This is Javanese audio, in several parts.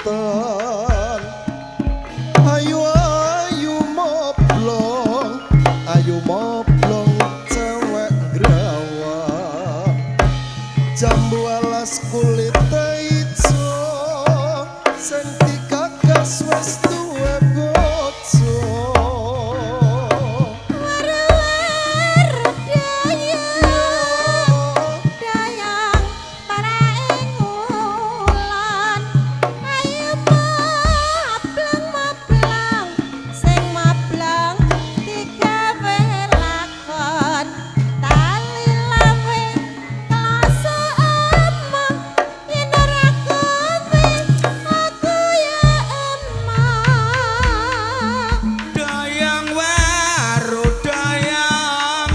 wetan. Ayu ayu moblong, ayu moblong cewek grawang. Jambu alas kulit ijo, sing digagas wis duwe bojo. Waru-waru dayang, dayang para ing wulan. Ayo mableng mableng, sing mableng digawe lakon. Tali lawe kloso emong, yen ora kowe aku ya emong. Dayang waru dayang,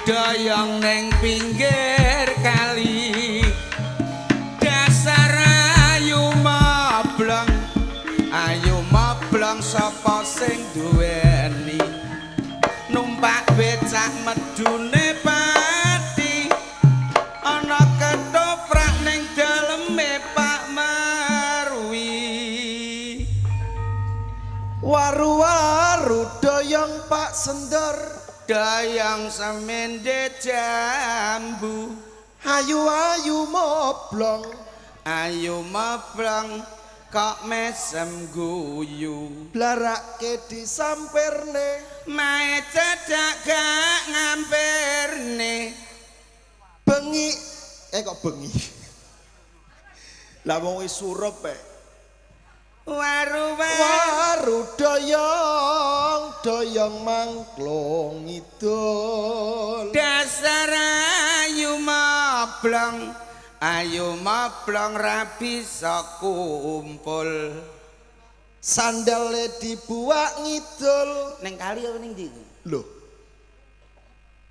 dayang neng pinggir kali. Dasar ayu mableng, ayu mableng sapa sing duweni. Numpak becak medune pati, ana ketoprak ning daleme Pak Marwi. Waru-waru doyong Pak Sendor, Dayang semende jambu, ayu-ayu moblong, ayu mableng kok mesem guyu. Blarake disampirne, Mae cedak gak ngampirne. Bengi eh kok bengi. Lah wong wis surup eh. Waru waru Waru doyong, doyong mangklong ngidul. Dasar ayu mableng, ayu mableng ra bisa kumpul. Sandale dibuak ngidul. Ning kali apa ning ndi? Lho.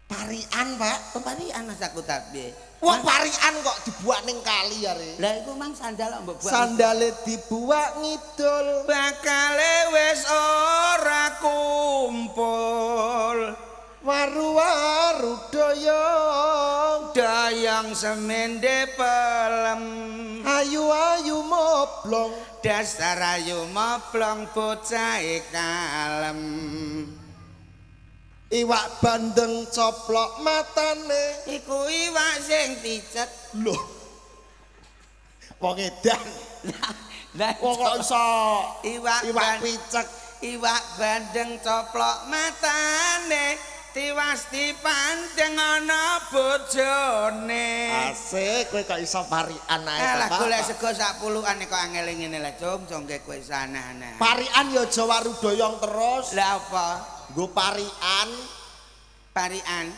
Parian, Pak. Oh, parian Mas aku tak piye? Wong parian kok dibuak ning kali are. Lah iku mang sandal kok mbok buak. Sandale dibuak ngidul. Bakale wis ora kumpul. Waru-waru doyong, Dayang semende pelem, ayu-ayu moblong, dasar ayu mablong bocahe kalem. Iwak bandeng coplok matane. Iku iwak sing picek. Lho. Wong edan. Lah Wong kok iso iwak iwak picek. Iwak bandeng coplok matane, tiwas dipandeng ana bojone. Asik kowe kok iso parian ae Alah ta, Pak. Golek sego sak pulukan kok angel ngene lah, Cung, jongke kowe sanana. Parian ya aja waru doyong terus. Lah apa? Nggo parian. Parian.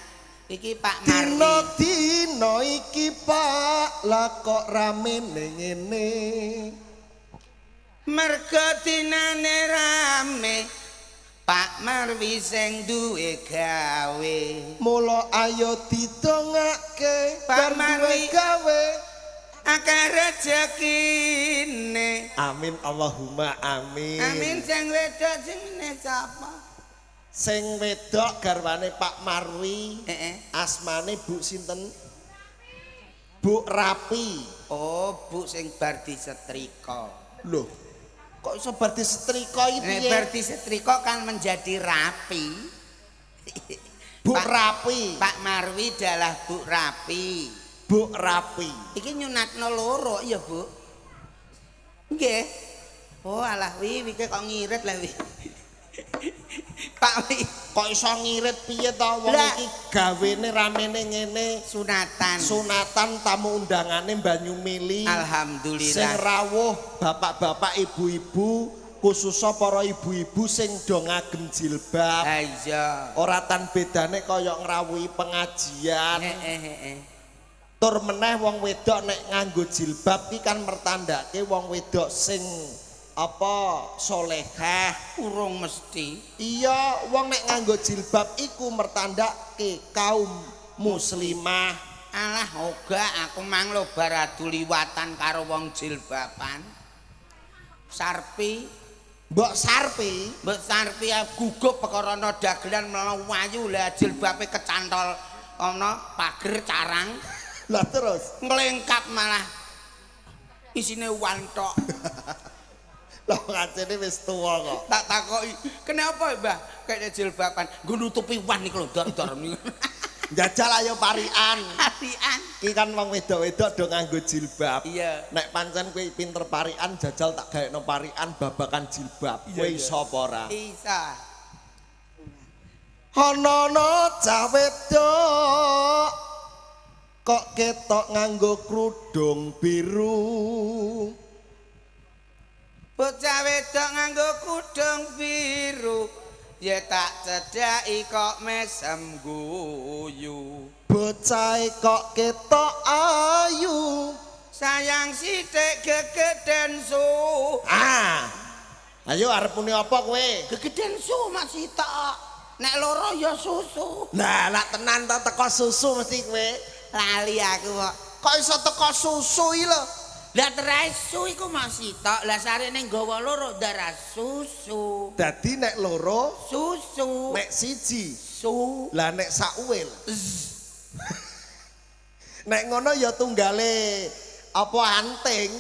Iki Pak Marwi. Dina-dina iki Pak, lah kok rame ning ngene. Mergo dinane rame. Pak Marwi sing duwe gawe. Mula ayo didongake Pak bar duwe Marwi. gawe. Akeh rezekine. Amin Allahumma amin. Amin. Sing wedok sing ngene sapa? Sing wedok garwane Pak Marwi. Heeh. Asmane Bu sinten? Bu Rapi. Oh, Bu sing bar disetrika. Loh. Kok iso bar disetrika iki Nek piye? bar disetrika kan menjadi rapi. Bu Pak- Rapi. Pak Marwi adalah Bu Rapi. Bu Rapi. Iki nyunatno loro ya, Bu. Nggih. Oh, alah wi, wi kok ngirit lah wi. Pak wi Kok iso ngirit piye to wong Lah. iki gawene ramene ngene. Sunatan. Sunatan tamu undangane banyu mili. Sing Alhamdulillah. rawuh bapak-bapak, ibu-ibu, khususnya para ibu-ibu sing do ngagem jilbab. Ha iya. Ora tan bedane kaya ngrawuhi pengajian. Heeh, heeh. Tur meneh wong wedok nek nganggo jilbab ki kan mertandake wong wedok sing apa solehah. Urung mesti. Iya, wong nek nganggo jilbab iku mertandake kaum muslimah. Alah ora, aku mang lho bar adu liwatan karo wong jilbaban. Sarpi, Mbok Sarpi, Mbok Sarpi gugup perkara ana dagelan mlayu lah jilbabe kecantol ana pager carang. Lah terus Nglengkap malah. Isine wan tok. Lah ngacene wis tuwa kok. Tak takoki, "Kenapa, Mbah? Kayaknya jilbaban." Nggo nutupi wan niku lho, dor-dor niku. Njajal ayo parikan. Parikan. Ki kan wong wedok-wedok do nganggo jilbab. Iya. Nek pancen kowe pinter parikan, jajal tak gaekno parikan babakan jilbab. Kowe iso apa ora? Iso. Ana-ana cah wedok kok ketok nganggo krudung biru. Bocah wedok nganggo kudung biru, ya tak cedhaki kok mesem guyu. Bocah kok ketok ayu. Sayang sithik gegeden su. Ah. Ayo arep muni apa kowe? Gegeden su mak sitok. Nek loro ya susu. Lah, lak tenan to teko susu mesti kowe. Lali aku kok. Kok iso teko susu iki lho? Lah terae su iku mak sitok, lah sarene nggawa loro darah susu. Dadi nek loro Susu. Nek siji Su. Lah nek sakwil. Nek ngono ya tunggale apa anting?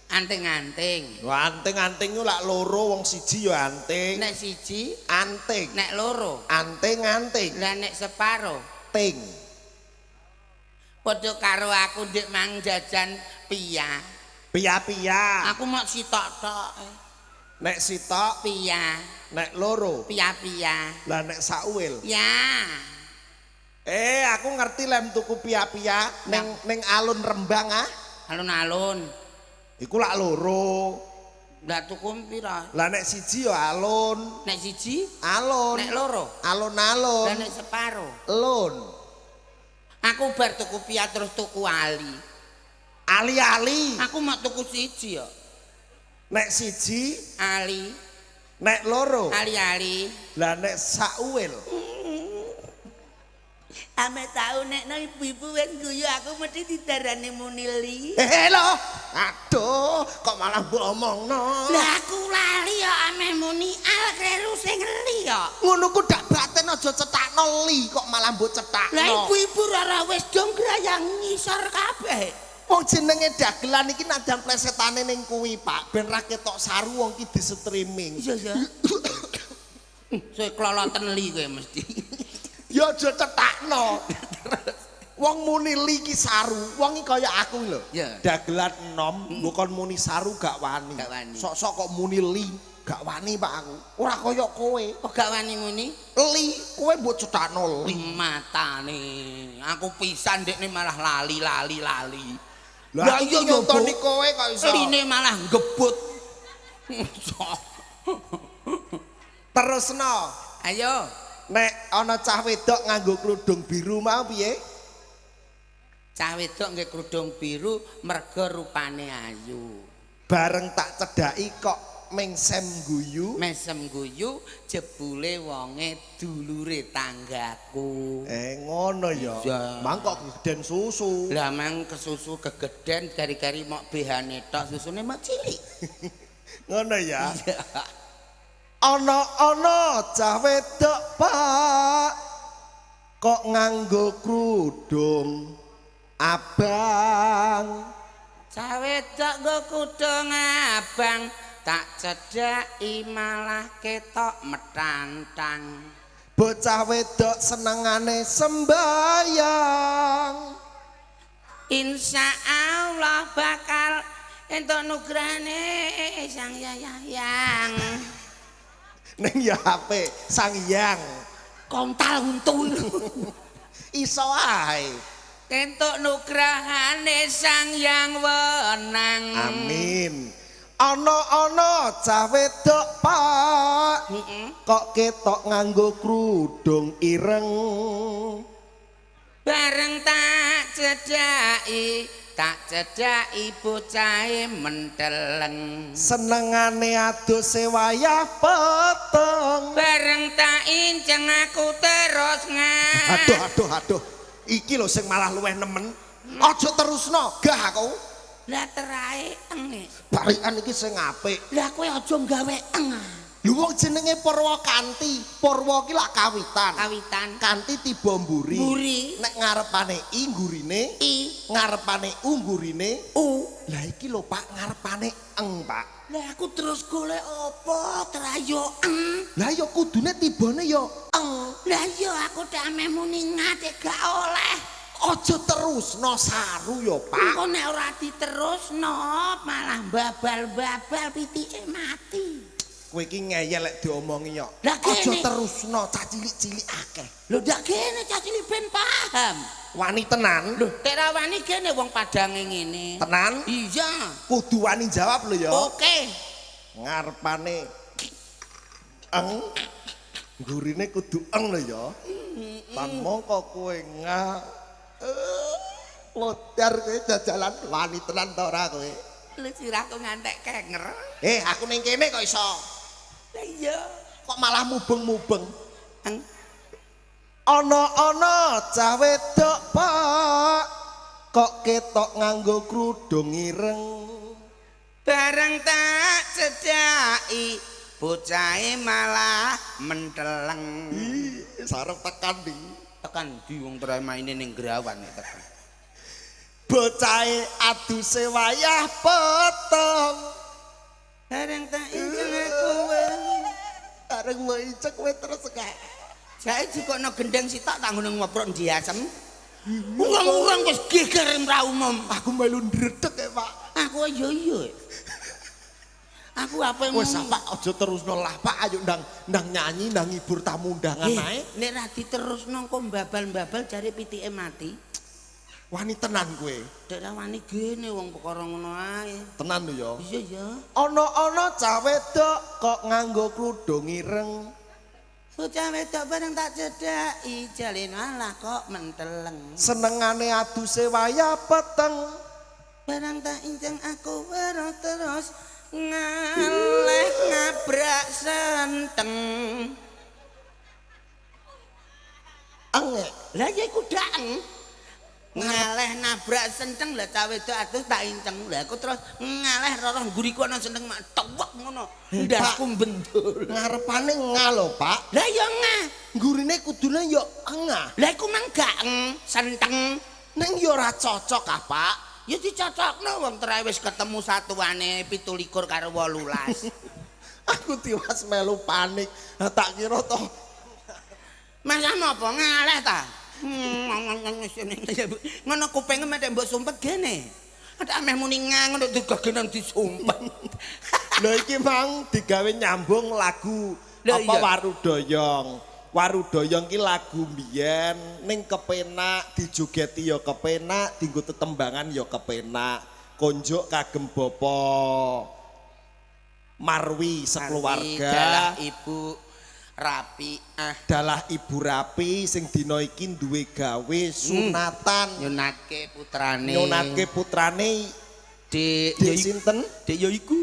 Anting-anting. Wah, anting-anting ku lak loro wong siji ya anting. Nek siji, anting. Nek loro, anting-anting. Lah nek separo, ting. Padha karo aku ndek mang jajan pia. Pia-pia. Aku mok sitok tok. Nek sitok pia. Nek loro pia-pia. Lah nek sakwil. Ya. Aku ngerti lem tuku pia-pia ning ning alun Rembang ah. Alun-alun. Iku lak loro. Lah tuku pira? Lah nek siji ya alun. Nek siji? Alun. Nek loro? Alun-alun. Lah nek separo? Lun. Aku bar tuku pia terus tuku ali. Ali-ali. Aku mak tuku siji ya. Nek siji ali. Nek loro ali-ali. Lah nek sakwil. Ame tau nek no ibu-ibu wis guyu aku mesti didarani munili. Lho. Aduh, kok malah mbok omongno. Lah aku lali ya ame muni al kleru sing li ya. Ngono ku dak baten aja cetakno li kok malah mbok cetakno. Lah ibu-ibu ora wis dong grayang ngisor kabeh. Wong jenenge dagelan iki nadan plesetane ning kuwi, Pak. Ben ra ketok saru wong iki di streaming. Iya, iya. Soe kloloten li kowe mesti. Ya aja cetakno. Wong muni li ki saru, wong iki kaya aku lho. Yeah. Dagelan enom, mbok kon muni saru gak wani. Gak wani. Sok-sok kok muni li, gak wani Pak aku. Ora kaya kowe. Kok gak wani muni? Li, kowe mbok cetakno li. Matane. Aku pisan ndekne malah lali lali lali. Lah iya yo nyontoni kowe kok iso. Line malah ngebut. Terusno. Ayo. Nek ana cah wedok nganggo kerudung biru mau piye? Cah wedok nggae kerudung biru merga rupane ayu. Bareng tak cedhaki kok mengsem guyu. Mesem guyu jebule wonge dulure tanggaku. Ngono ya. Mang kok gegeden susu. Lah mang kesusu gegeden gari-gari mok behane tok susune mok cilik. Ngono ya. Ana-ana cah wedok Pak kok nganggo kerudung abang. Cah wedok nggo kudung abang tak cedhaki malah ketok metantang. Bocah wedok senengane sembayang. Insya Allah bakal entuk nugrahane Sang Yang. Ning ya HP Sang Yang. Kontal untu. Iso ae. Entuk nugrahane Sang Yang Wenang. Amin. Ana-ana cah wedok Pak kok ketok nganggo kerudung ireng. Bareng tak cedhaki bocahe menteleng. Senengane adose wayah peteng. Bareng tak inceng aku terus Aduh aduh aduh. Iki lho sing malah luweh nemen. Aja terusno, gah aku. Lah terae enge. Barikan iki sing apik. Lah kowe aja gawe eng. Lho wong jenenge Purwakanti, Purwa ki lak kawitan. Kawitan. Kanti tiba mburi. Mburi. Nek ngarepane i nggurine I ngarepane u nggurine U. Lah iki lho Pak ngarepane eng Pak. Lah aku terus golek apa? Terayo eng. Lah ya kudune tibane ya eng. Lah iya aku tak ameh muni ngate gak oleh. Aja terusno saru ya Pak. Engko nek ora diterusno malah babal-babal pitike mati. Kowe iki ngeyel lek diomongi yo. Lah Aja kene. terusno cah cilik-cilik akeh. Lho ndak kene cah cilik ben paham. Wani tenan. Lho tek ra wani kene wong padange ngene. Tenan? Iya. Kudu wani jawab lho ya. Oke. Ngarepane eng nggurine kudu eng lho ya. Tan mongko kowe nga modar kowe jajalan wani tenan ta ora kowe? Lho sirahku ngantek kenger. Aku ning kene kok iso. Lah iya. Kok malah mubeng-mubeng. Eng. Ana-ana cah wedok, Pak. Kok ketok nganggo krudung ireng. Bareng tak cedhaki bocahe malah menteleng. Ih, sarep tekan di. Tekan di wong trae maine ning Grawan nek tekan. Bocahe aduse wayah peteng. Bareng tak inceng aku wae. Bareng wae incek kowe terus kae. Jae jikokno gendeng sitok tak ngono ngoprok ndiasem. Urung-urung wis geger ora umum. Aku melu ndredeg e, Pak. Aku iya iya. Aku apa Wis Pak aja terusno lah, Pak. Ayo ndang ndang nyanyi, ndang ngibur tamu undangan ae. Nek ra diterusno kok mbabal-mbabal jare pitike mati. Wani tenan kowe. Dek ra wani gene wong perkara ngono ae. Tenan lho ya. Iya ya. Ana-ana cah wedok kok nganggo krudung ireng. Bocah wedok bareng tak cedhaki jale malah kok menteleng. Senengane aduse wayah peteng. Bareng tak inceng aku weruh terus ngaleh ngabrak senteng. Engek. Lah ya iku daeng. Ngaleh nabrak senteng lah cah wedok adus tak inceng. Lah aku terus ngaleh roroh ngguriku ana senteng mak tewek ngono. Ndasku bendul. Ngarepane nga lho, Pak. Lah ya ngah. Nggurine kudune ya engah. Lah iku mang gak eng senteng. Ning ya ora cocok ah, Pak. Ya dicocokno wong trae wis ketemu satuane 17 karo 18. Aku tiwas melu panik. Lah tak kira to. Mas apa ngaleh ta? Ngono kupinge mek mbok sumpet gene. Ada ameh muni ngono digagenan disumpet. Lho iki mang digawe nyambung lagu apa Warudoyong. Warudoyong ki lagu mbiyen ning kepenak dijogeti ya kepenak, dienggo tetembangan ya kepenak. Konjuk kagem Bapa Marwi sekeluarga. Dalah Ibu Rapi ah. Dalah Ibu Rapi sing dina iki duwe gawe sunatan. Nyunatke putrane. Nyunatke putrane Dik Dik sinten? Dik ya iku.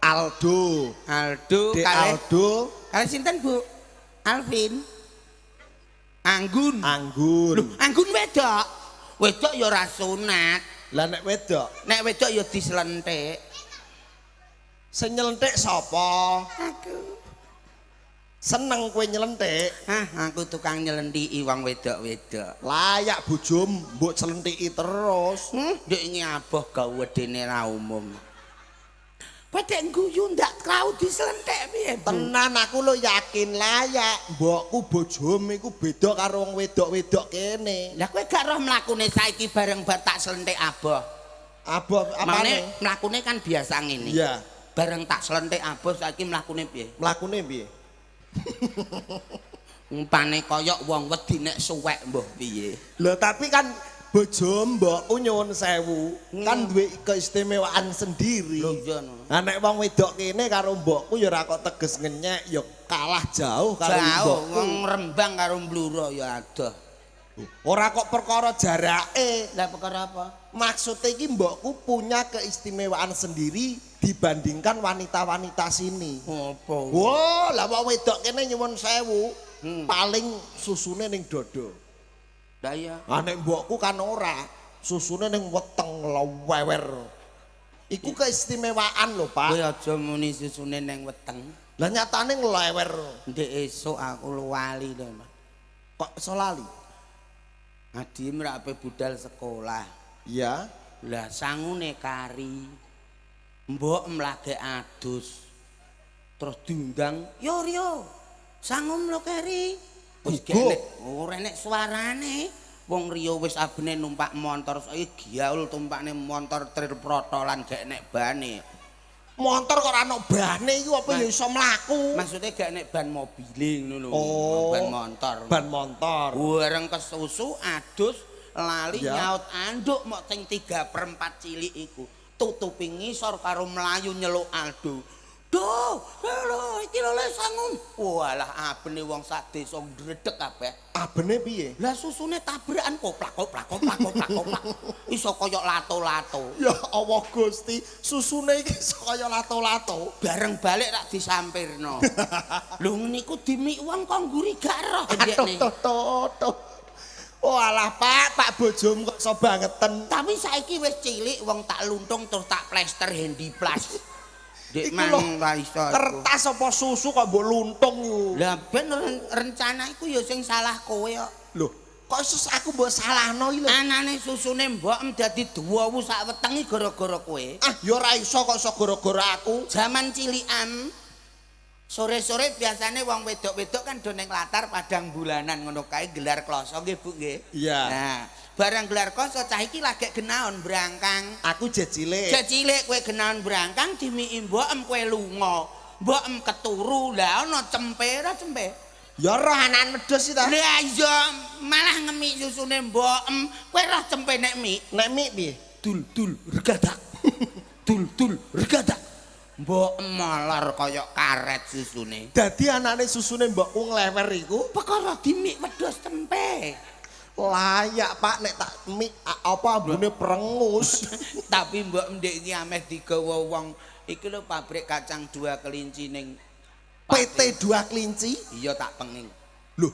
Aldo. Aldo Dik kalih Aldo. Kalih sinten, Bu? Alvin. Anggun. Anggun. Lho, Anggun wedok. Wedok ya ora sunat. Lah nek wedok? Nek wedok ya diselentik. Sing nyelentik sapa? Aku. Seneng kowe nyelentik? Hah, aku tukang nyelentiki wong wedok-wedok. Layak bojomu mbok selentiki terus. Ndek iki aboh gawedene ra umum. Kowe dek guyu ndak tau diselentik piye? Tenan aku lho yakin layak. Mbokku bojomu iku beda karo wong wedok-wedok kene. Lah kowe gak roh mlakune saiki bareng bar tak selentik aboh. Aboh apane? Mlakune kan biasa ngene. Iya. Bareng tak selentik aboh saiki mlakune piye? Mlakune piye? Umpane koyok wong wedi nek suwek mbuh piye. Lho tapi kan bojo mbokku nyuwun sewu kan duwe keistimewaan sendiri. Lho iya no. Lah nek wong wedok kene karo mbokku ya ora kok teges ngenyek ya kalah jauh karo Jauh mbokku. wong Rembang karo Bluro ya adoh. Ora kok perkara jarake. Lah perkara apa? Maksudnya iki mbokku punya keistimewaan sendiri dibandingkan wanita-wanita sini. Apa? Wah, lah wong wedok kene nyuwun sewu, paling susune ning dodo. Lah iya. Lah nek mbokku kan ora, susune ning weteng lewewer. Iku keistimewaan lho, Pak. Kowe aja muni susune neng weteng. Lah nyatane nglewer. Ndek esuk aku lali lho, Mas. Kok iso lali? Adi mrape budal sekolah. Iya. Lah sangune kari. Mbok mlage adus. Terus diundang, "Yo Rio, sangum lo keri." Wis Gugup. gak ora enek suarane. Wong Rio wis abene numpak montor, saiki gaul tumpakne montor tril protolan gak enek bane. Montor kok ora ono bane iku apa ya iso mlaku? Maksudnya gak enek ban mobile ngono lho. Oh. Ban motor. Ban motor. Bareng kesusu adus lali Ya. nyaut anduk mok sing 3/4 cilik iku. Tutupi ngisor karo mlayu nyeluk Aldo. Duh, lho iki lho le sangum. Walah abene wong sak desa ndredeg kabeh. Abene piye? Lah susune tabrakan koplak koplak koplak koplak koplak. Iso koyok lato-lato. Ya Allah Gusti, susune iki iso kaya lato-lato. Bareng balik tak disampirno. Lho niku dimik wong kok ngguri gak roh Aduh, ndekne. tuh, tuh, tuh. Oh alah Pak, Pak bojomu kok iso bangeten. Tapi saiki wis cilik wong tak luntung terus tak plester Handyplast. Dek Iku lho, mang ra iso. Aku. Kertas apa susu kok mbok luntung iku? Lah ben rencana iku ya sing salah kowe kok. Lho, kok iso aku mbok salahno iki lho? Anane susune mbok dadi duwawu sak weteng iki gara-gara kowe. Ah, ya ora iso kok iso gara-gara aku. Zaman cilikan sore-sore biasane wong wedok-wedok kan do ning latar padang bulanan ngono kae gelar kloso nggih Bu nggih. Iya. Nah, barang gelar kloso cah iki lagi genaon brangkang. Aku jek cilik. Jek cilik kowe genaon brangkang dimiki mbokem kowe lunga. Mbokem keturu lah ana cempe ora cempe. Ya roh anakan wedhus iki ta. Lah iya malah ngemik susune mbokem. Kowe roh cempe nek mik. Nek mik piye? Dul dul regadak. Dul dul regadak. Mbok molor kaya karet susune. Dadi anane susune mbokku nglewer iku Perkara dimik wedhus cempe. layak Pak nek tak mik apa ambune prengus. Tapi mbok ndek iki ameh digawa wong iki lho pabrik kacang dua kelinci ning PT Dua Kelinci. Iya tak penging. Loh.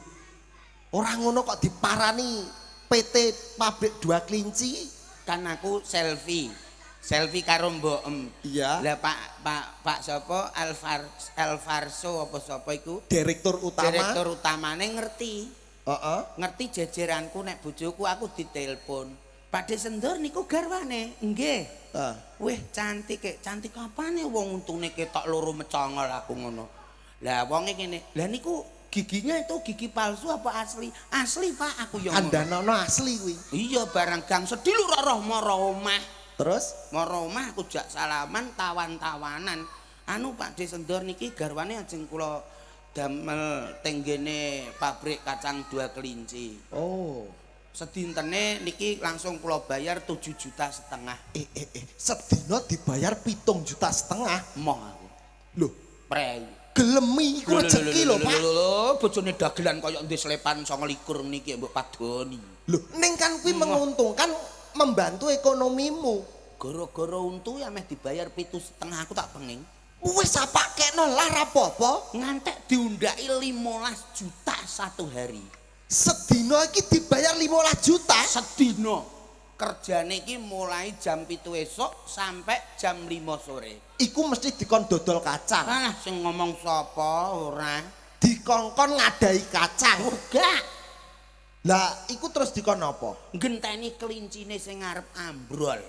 Ora ngono kok diparani PT Pabrik Dua Kelinci. Kan aku selfie. Selfie karo mbokem. Iya. Lah Pak Pak Pak sapa Alfarso apa sapa iku? Direktur utama. Direktur utamane ngerti. Heeh. Ngerti jejeranku nek bojoku aku ditelepon. Pak Desendur niku garwane. Nggih. Ah. Wih cantik kek, cantik apane wong untune ketok loro mecongol aku ngono. Lah wonge ngene, lah niku giginya itu gigi palsu apa asli? Asli Pak aku yo ngono. Kandhanono asli kuwi. Iya barang gang sedilu roh mara omah. Terus Mara omah aku jak salaman tawan-tawanan. Anu Pak Desendor niki garwane ajeng kula damel tenggene pabrik kacang dua kelinci. Oh. Sedintene niki langsung kula bayar 7,5 juta. Sedina dibayar 7,5 juta. Moh aku. Loh, Prei. gelemi iku rezeki lho, Pak. Lho, bojone dagelan kaya ndek selepan 29 niki mbok padoni. Loh, ning kan kuwi menguntungkan membantu ekonomimu. Gara-gara untu ya meh dibayar 7,5 aku tak penging. Wis apakekno lah ra apa-apa. Ngantek diundaki 15 juta satu hari. Sedina iki dibayar 15 juta. Sedina. Kerjane iki mulai jam 7 esuk sampai jam 5 sore. Iku mesti dikon dodol kacang. Alah sing ngomong sapa ora? Dikongkon ngadai kacang. Ora. Lah, iku terus dikon apa? Genteni kelincine sing ngarep ambrol.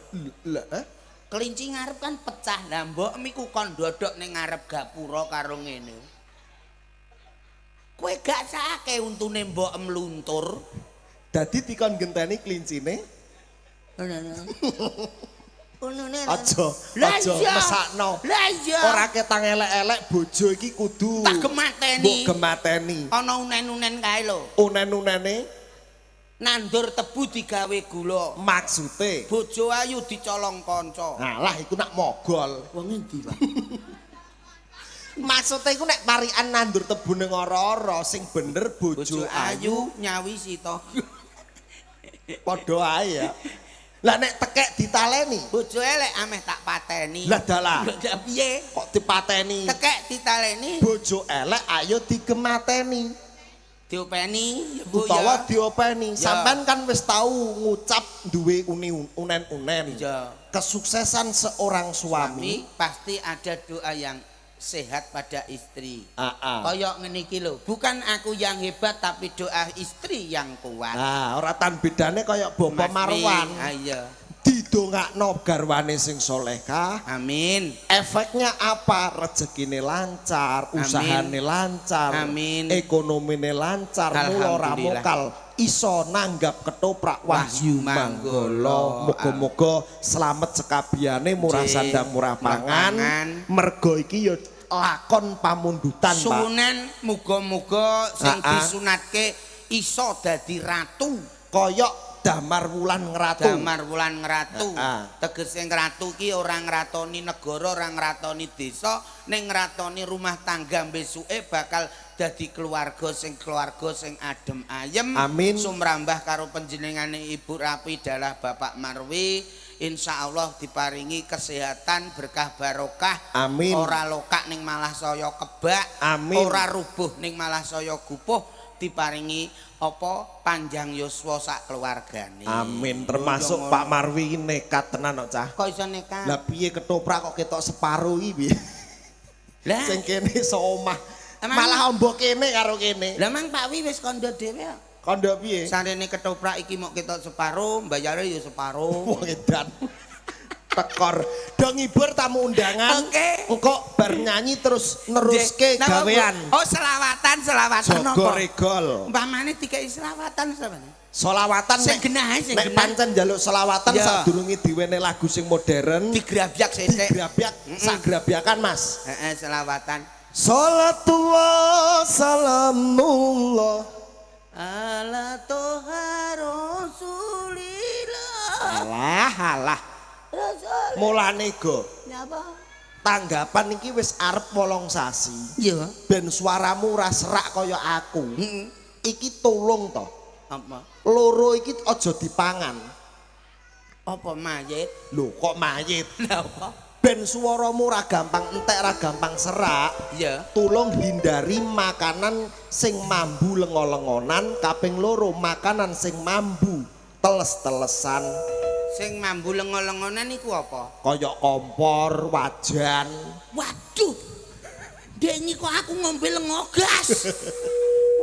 Lah, eh? Kelinci ngarep kan pecah. Lah mbok miku kon dodok ning ngarep gapura karo ngene. Kowe gak sakake untune mbok mluntur. Dadi dikon genteni kelincine. Aja, aja mesakno. Lah iya. Ora ketang elek-elek bojo iki kudu tak gemateni. Mbok gemateni. Ana unen-unen kae lho. Unen-unene Nandur tebu digawe gula. maksude. Bojo ayu dicolong kanca. Nah lah iku nak mogol. Wong endi, Pak? Maksude iku nek parikan nandur tebu ning ora-ora sing bener bojo Bojo ayu ayu nyawisi to. padha ae ya. Lah nek tekek ditaleni. Bojo elek ameh tak pateni. Lah dalah. Lah piye? Kok dipateni? Tekek ditaleni. Bojo elek ayo digemateni. Diopeni ya Bu Utawa ya. diopeni. Ya. Sampean kan wis tau ngucap duwe uni unen-unen. Iya. Kesuksesan seorang suami, Suami pasti ada doa yang sehat pada istri. Ah, ah. Kaya ngene iki lho, bukan aku yang hebat tapi doa istri yang kuat. Nah, ora tan bedane kaya Bapak Mas Marwan. Wi, ah, iya. Didongakno garwane sing solehah. Amin. Efeknya apa? Rezekine lancar, Amin. usahane lancar, Amin. ekonomine lancar, mula ora Alhamdulillah. mokal iso nanggap ketoprak Wahyu Wahyu Manggala. Manggala. Muga-muga slamet sekabehane, murah Nggih. sandang murah Murah pangan. pangan. Mergo iki ya lakon pamundutan, Pak. Suwunan muga-muga sing Ah, ah. disunatke iso dadi ratu. Koyok Damar Wulan Ngratu. Damar Wulan Ngratu. Ah, ah. Tegese ngratu ki ora ngratoni negara, ora ngratoni desa, ning ngratoni rumah tangga besuke bakal dadi keluarga sing adem ayem. Amin. Sumrambah karo panjenengane Ibu Rapi dalah Bapak Marwi. Insya Allah diparingi kesehatan berkah barokah. Amin. Ora lokak ning malah saya kebak. Amin. Ora rubuh ning malah saya gupuh. Diparingi apa panjang yuswa sak keluargane. Amin. Termasuk Yo, Pak Marwi iki nekat tenan kok, Cah. Kok iso nekat? Lah piye ketoprak kok ketok separo iki piye? Lah, Sing kene iso omah. Emang- Malah ombo kene karo kene. lah mang Pak Wi wis kandha dhewe kok. Kondo piye? Sarene ketoprak iki mok ketok separo, mbayare ya separo. Wong edan. Tekor. Do ngibur tamu undangan. Oke. Engko bar nyanyi terus neruske Nggih. Napa, Bu? gawean. Oh, selawatan, selawatan Jaga napa? regol. Umpamane dikei selawatan sampeyan. Solawatan Sing nek- genah ae, sing nek genah. pancen njaluk selawatan Ya. sadurunge diwene lagu sing modern Digrabyak sithik. digrabyak sagrabyakan Mas. Heeh, selawatan. Salatullah salamullah. Ala toha Rasulillah. Alah alah. Rasul. Mulane go Nyapa? tanggapan iki wis arep 8 sasi. Iya. Ben suaramu ora serak kaya aku. Heeh. Iki tolong to. Apa? Loro iki aja dipangan. Apa mayit? Lho kok mayit? Lah apa? Ben suaramu ora gampang entek, ora gampang serak. Iya. Tolong hindari makanan sing mambu lengo-lengonan, kaping loro makanan sing mambu teles-telesan Sing mambu lengo-lengonan iku apa? kaya kompor, wajan. Waduh. Dek iki kok aku ngombe lengo gas.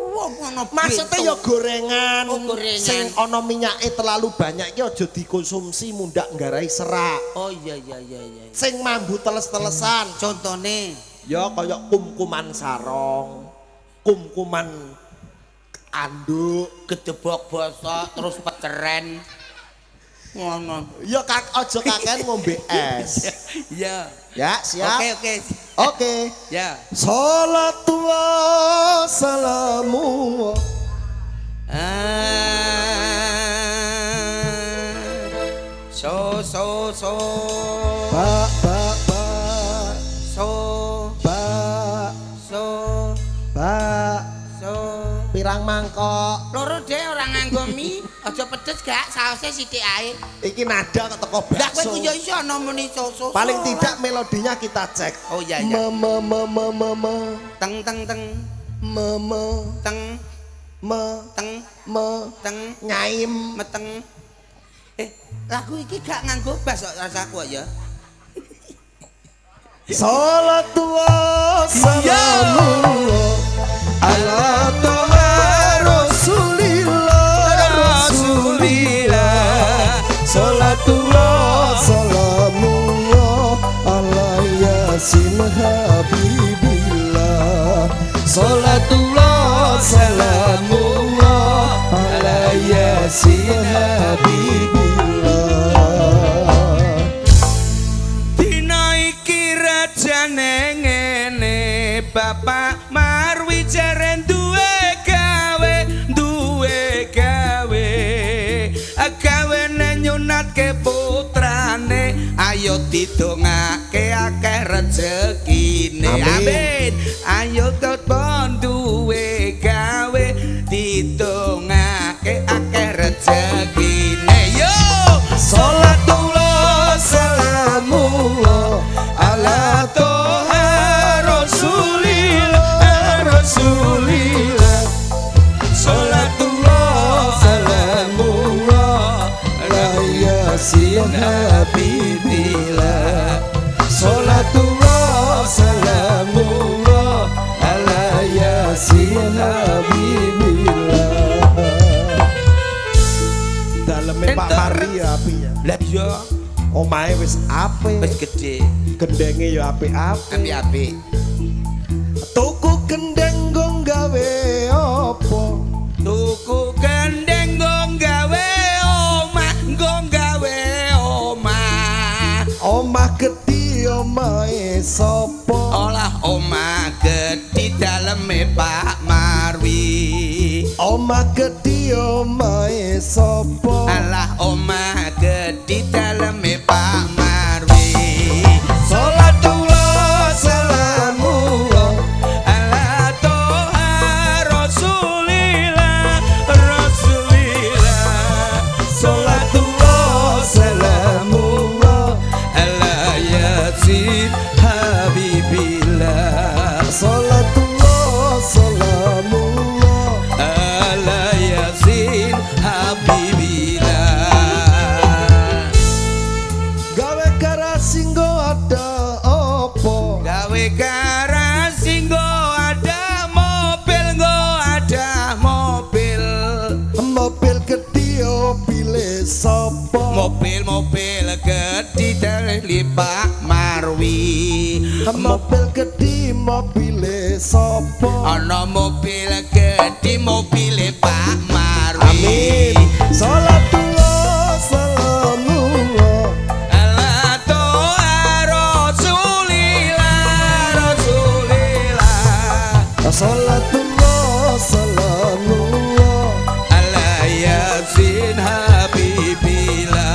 Wah, ngono Maksudnya ya gorengan, Oh, gorengan. sing ana minyake terlalu banyak iki aja dikonsumsi mundak nggarai serak. Oh iya iya iya iya. Sing mambu teles-telesan, Contone ya kaya kum-kuman sarong, kum-kuman anduk. gedebok bosok terus peceren. Ngono. Ya kak aja kakean ngombe es. Iya. Ya, siap. Oke oke. Oke. Ya. Salatullah salamullah. Ah. So so so. Ba ba ba So ba so ba so. pirang mangkok. Loro deh ora nganggo mie, aja pedes gak, sausnya sithik ae. Iki nada kok teko Lah kowe bakso. ku yo iso ana muni so so. so Paling lah. tidak melodinya kita cek. Oh, iya, iya. Me me me me me me Teng teng teng me me teng me teng me teng nyaim. meteng. Eh, lagu iki gak nganggo bass kok rasaku ya. Salatullah salamullah ala toha rasulillah rasulillah. Salatullah salamullah ala yasin habibillah. Salatullah salamullah ala yasin habibillah. Dina iki rajane ngene, Bapak Marwi jare duwe gawe, duwe gawe. Gawene nyunatke putrane, ayo didongake akeh rezekine. Amin. Amin. Ayo tetep duwe gawe, didongake akeh rezekine. Yo! Salatullah salamullah ala toha rasulillah rasulillah. Habibillah. Salatullah salamullah ala Yasin Habibillah. Daleme Pak Marwi ya apik ya. Lah iya, Omahe wis apik. Wis gedhe. Gendenge ya apik-apik. Apik-apik. Tuku gendeng nggo gawe apa? Tuku gendeng nggo gawe omah, nggo gawe omah. Omah gedhi omahe sapa? Olah omah gedhi daleme Pak Marwi. Omah gedhi omahe sapa? Alah omah gedhi daleme Pak Marwi. Salatullah salamullah ala toha rasulillah rasulillah. Salatullah salamullah ala Yasin Habibillah. Salatullah salamullah ala Yasin Habibillah. Gawe garasi nggo ada apa? Gawe garasi nggo ada mobil, nggo ada mobil. Mobil gedhi mobile sapa? Mobil-mobil gedhi dari Pak Marwi. Mobil gedhi mobile sapa? Ana mobil gedhi mobile Pak Marwi. Amin. Salatullah salamullah ala toha rasulillah rasulillah. Salatullah salamullah ala Yasin Habibillah.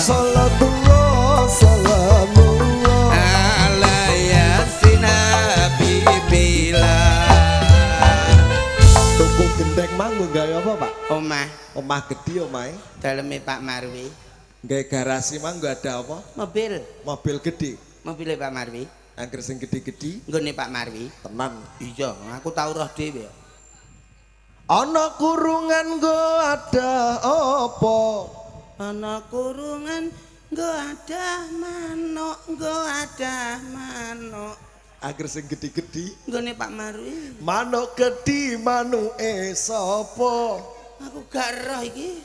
Salatullah salamullah ala Yasin Habibillah. Tuku gendeng manggo gawe apa, Pak? Omah Omah gedhi omahe. daleme Pak Marwi. Gawe garasi manggo ada apa? Mobil, Mobil gedhi. mobile Pak Marwi. Angger sing gedhi-gedhi Nggone Pak Marwi. tenan. Iya, aku tau roh dhewe. Ana kurungan nggo ada apa? Ana kurungan nggo ada manuk, nggo ada manuk. Angger sing gedhi-gedhi Nggone Pak Marwi. manuk gedhi manuke sapa? Aku gak roh iki.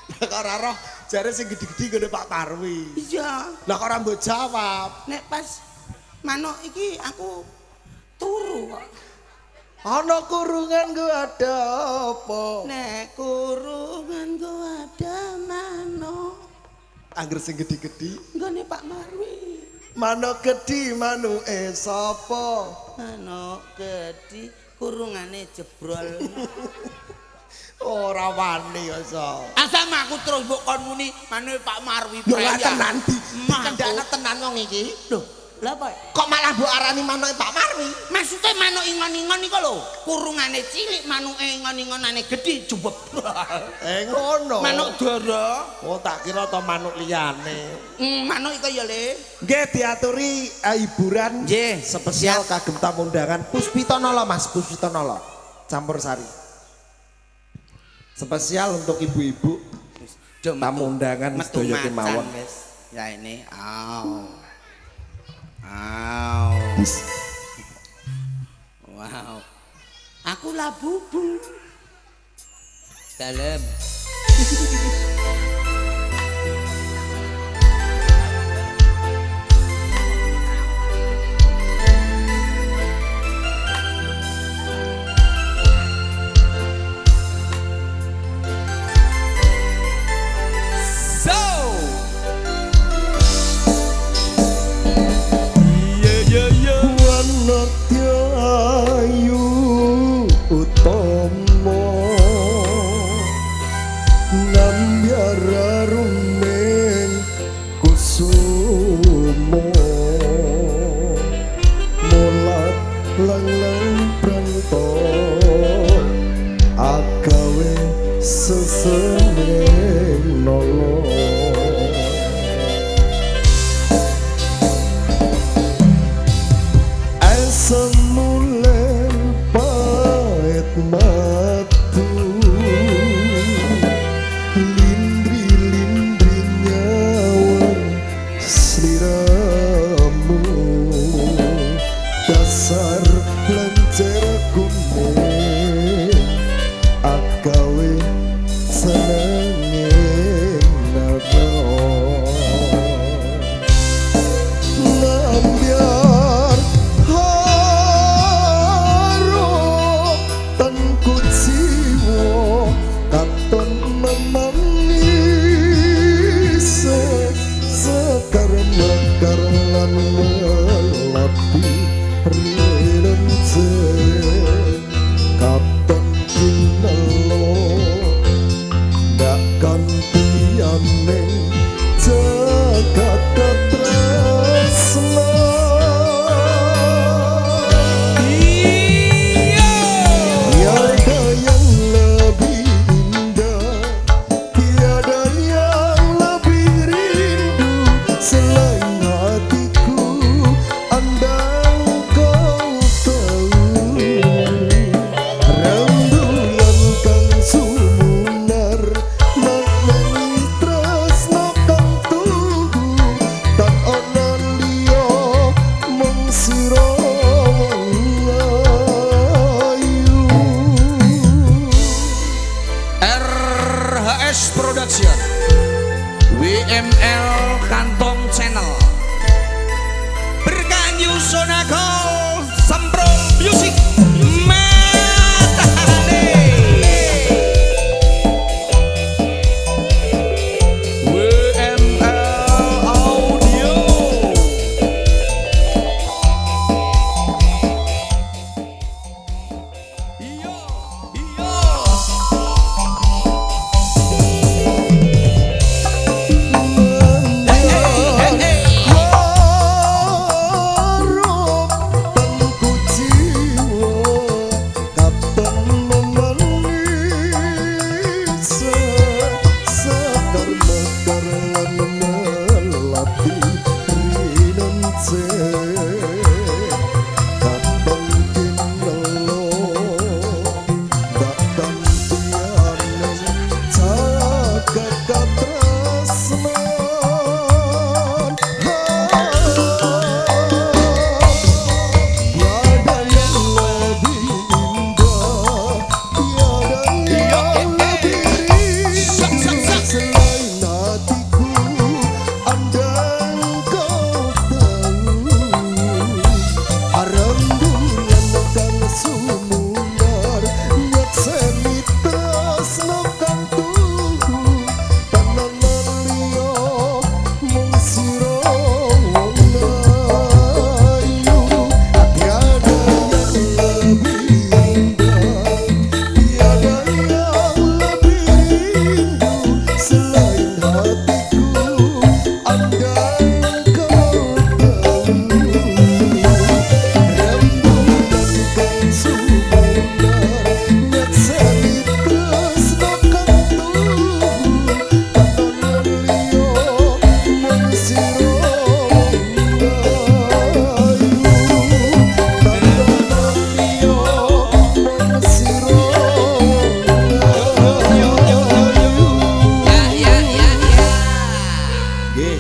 Lah kok ora roh jare sing gedhi-gedhi nggone Pak Marwi. Iya, Lah kok ora mbok jawab? nek pas manuk iki aku turu kok. Ana kurungan nggo ada apa? Nek kurungan nggo ada manuk. Angger sing gedhi-gedhi Nggone Pak Marwi. manuk gedhi manuke sapa? Manuk gedhi kurungane jebrol. Ora wani ya so. Asal aku terus mbok kon muni manuke Pak Marwi. Lho lah Preya. tenan di Mah, dikendakne tenan wong iki. Lho, lha apa? Kok malah mbok arani manuke Pak Marwi? Maksudnya manuk ingon-ingon iku lho, kurungane cilik, manuke ingon-ingonane gedhi jebol. Ngono. Manuk dara. Oh tak kira to manuk liyane. Manuk iku ya, Le. Nggih diaturi hiburan Nggih, spesial kagem tamu undangan Puspito Nolo Mas, Puspito Nolo. Campur sari. Spesial untuk ibu-ibu tamu undangan metu sedaya macan, kemawon. wis. Ya ini. Au. Au. Wow. Aku lah bubu. Dalem. So. Yeah yeah yeah. Wanadya ayu utama nambyara rumeng kusumo mulat lang-lang pranto agawe seseneng nolo. Asam mulen pahit matu. rinence katon kinelo ndak gantiane jagat tresno. Tiada yang lebih indah, tiada yang lebih rindu selain hatiku, andai kau tahu. Rembulan kang sumunar maknani tresno kang tuhu, tan ana liya mung sira wong ayu. RHS Production, WML Kantong Channel, Berkah Yusona Gold, Sempro Music, Matahane. WML Audio. Iyo, iyo. Hey, hey, hey. Harap tengku jiwa katon memanis sekar mekar lan melati rinence katon kinelo ndak gantiane jagat katresnan. Tiada yang lebih indah, tiada yang lebih rindu selain hatiku, andai kau tahu. Rembulan kang sumunar nyekseni tresno kang tuhu, tan ana liya mung sira wong ayu. Tiada yang lebih indah, tiada yang lebih rindu selain hatiku, andai kau tahu. Rembulan kang sumunar nyekseni tresno kang tuhu, tan ana liya mung sira wong ayu. Tan ana liya mung sira wong ayu. Ya, ya, ya, ya. Nggih,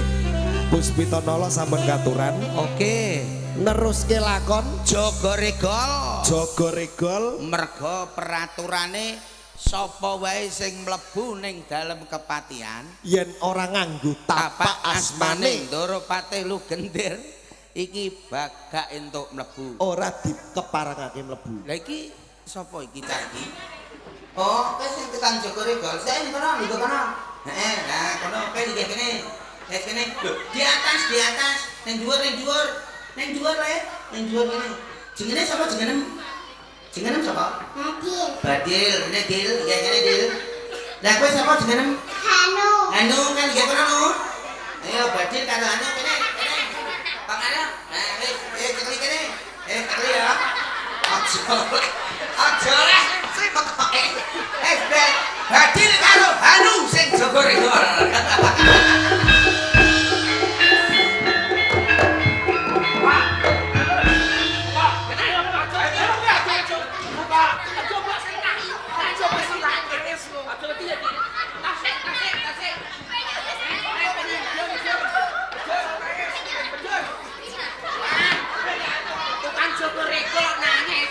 Puspita Nala sampun katuran Oke, neruske lakon Jaga Regol. Jaga Regol. Merga peraturane sapa wae sing mlebu ning dalem kepatihan yen ora nganggo tapak asmane Ndoro Patih Lugendir iki bagak entuk mlebu. Ora dikeparengake mlebu. Lah iki sapa iki cah iki? Oh, kowe sing tekan Jaga Regol. Sik ning kono, lho kono. Heeh, nah kono kowe iki kene. Wes kene. Lho, di atas, di atas. Ning dhuwur, ning dhuwur. Ning dhuwur le, ning dhuwur kene. Jenenge sapa jenenge? Jenenge sapa? Adil. Badil, ngene Dil, ya kene Dil. Lah kowe sapa jenenge? Hanu. Anu kan ya kono nu. Ayo Badil karo Anu kene, kene. Pak Anu. Nah wis, cekli kene. Cekli ya. Aja. Aja lah sing pokoke. Ben Badil karo Anu sing jaga regol. Tukang jaga regol kok nangis.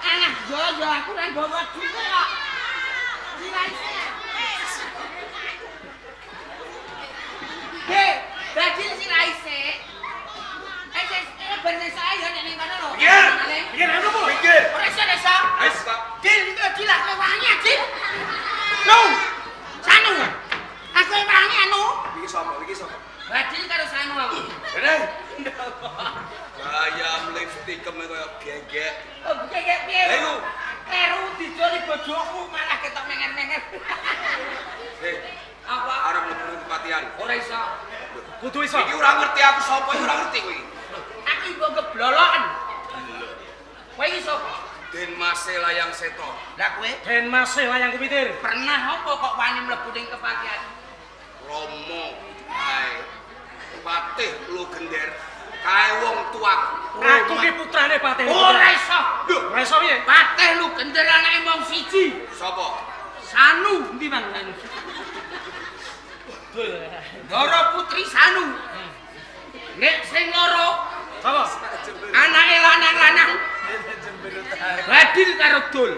Alah, yo yo aku ora nggawa duit kok. Hei, Badil sing ra isik. Eh, sik, ben sesuk ae yo nek ning kono lho. Pinggir. Pinggir anu Bu. Pinggir. Ora iso, ora iso. Wis, Pak. Dil, iki lho Dil, aku wangi, Dil. No. Sanu. Aku wangi anu. Iki sapa? Iki sapa? Badil karo Sanu aku. Rene. Gaya lipstick kaya gegek. Oh, gegek piye? Lha iku kleru dijoli bojoku malah ketok menger-menger. Apa? Arep mlebu kepatihan. Ora iso. Kudu iso. Iki ora ngerti aku sapa, iki ora ngerti kowe iki. Aku iku kebloloken. Kowe iki sapa? Den Mase Layang Seto. Lah kowe? Den Mase Layang Kupitir. Pernah apa kok wani mlebu ning kepatihan? Romo kae. Patih Logender. Kae wong tuaku. Aku ki putrane Patih. Ora iso. Lho, ora iso piye? Patih Logender anake wong siji. Sapa? Sanu, endi Mang Sanu? Ndara Putri Sanu. Nek sing loro sapa? Anake lanang-lanang. Badil karo Dul.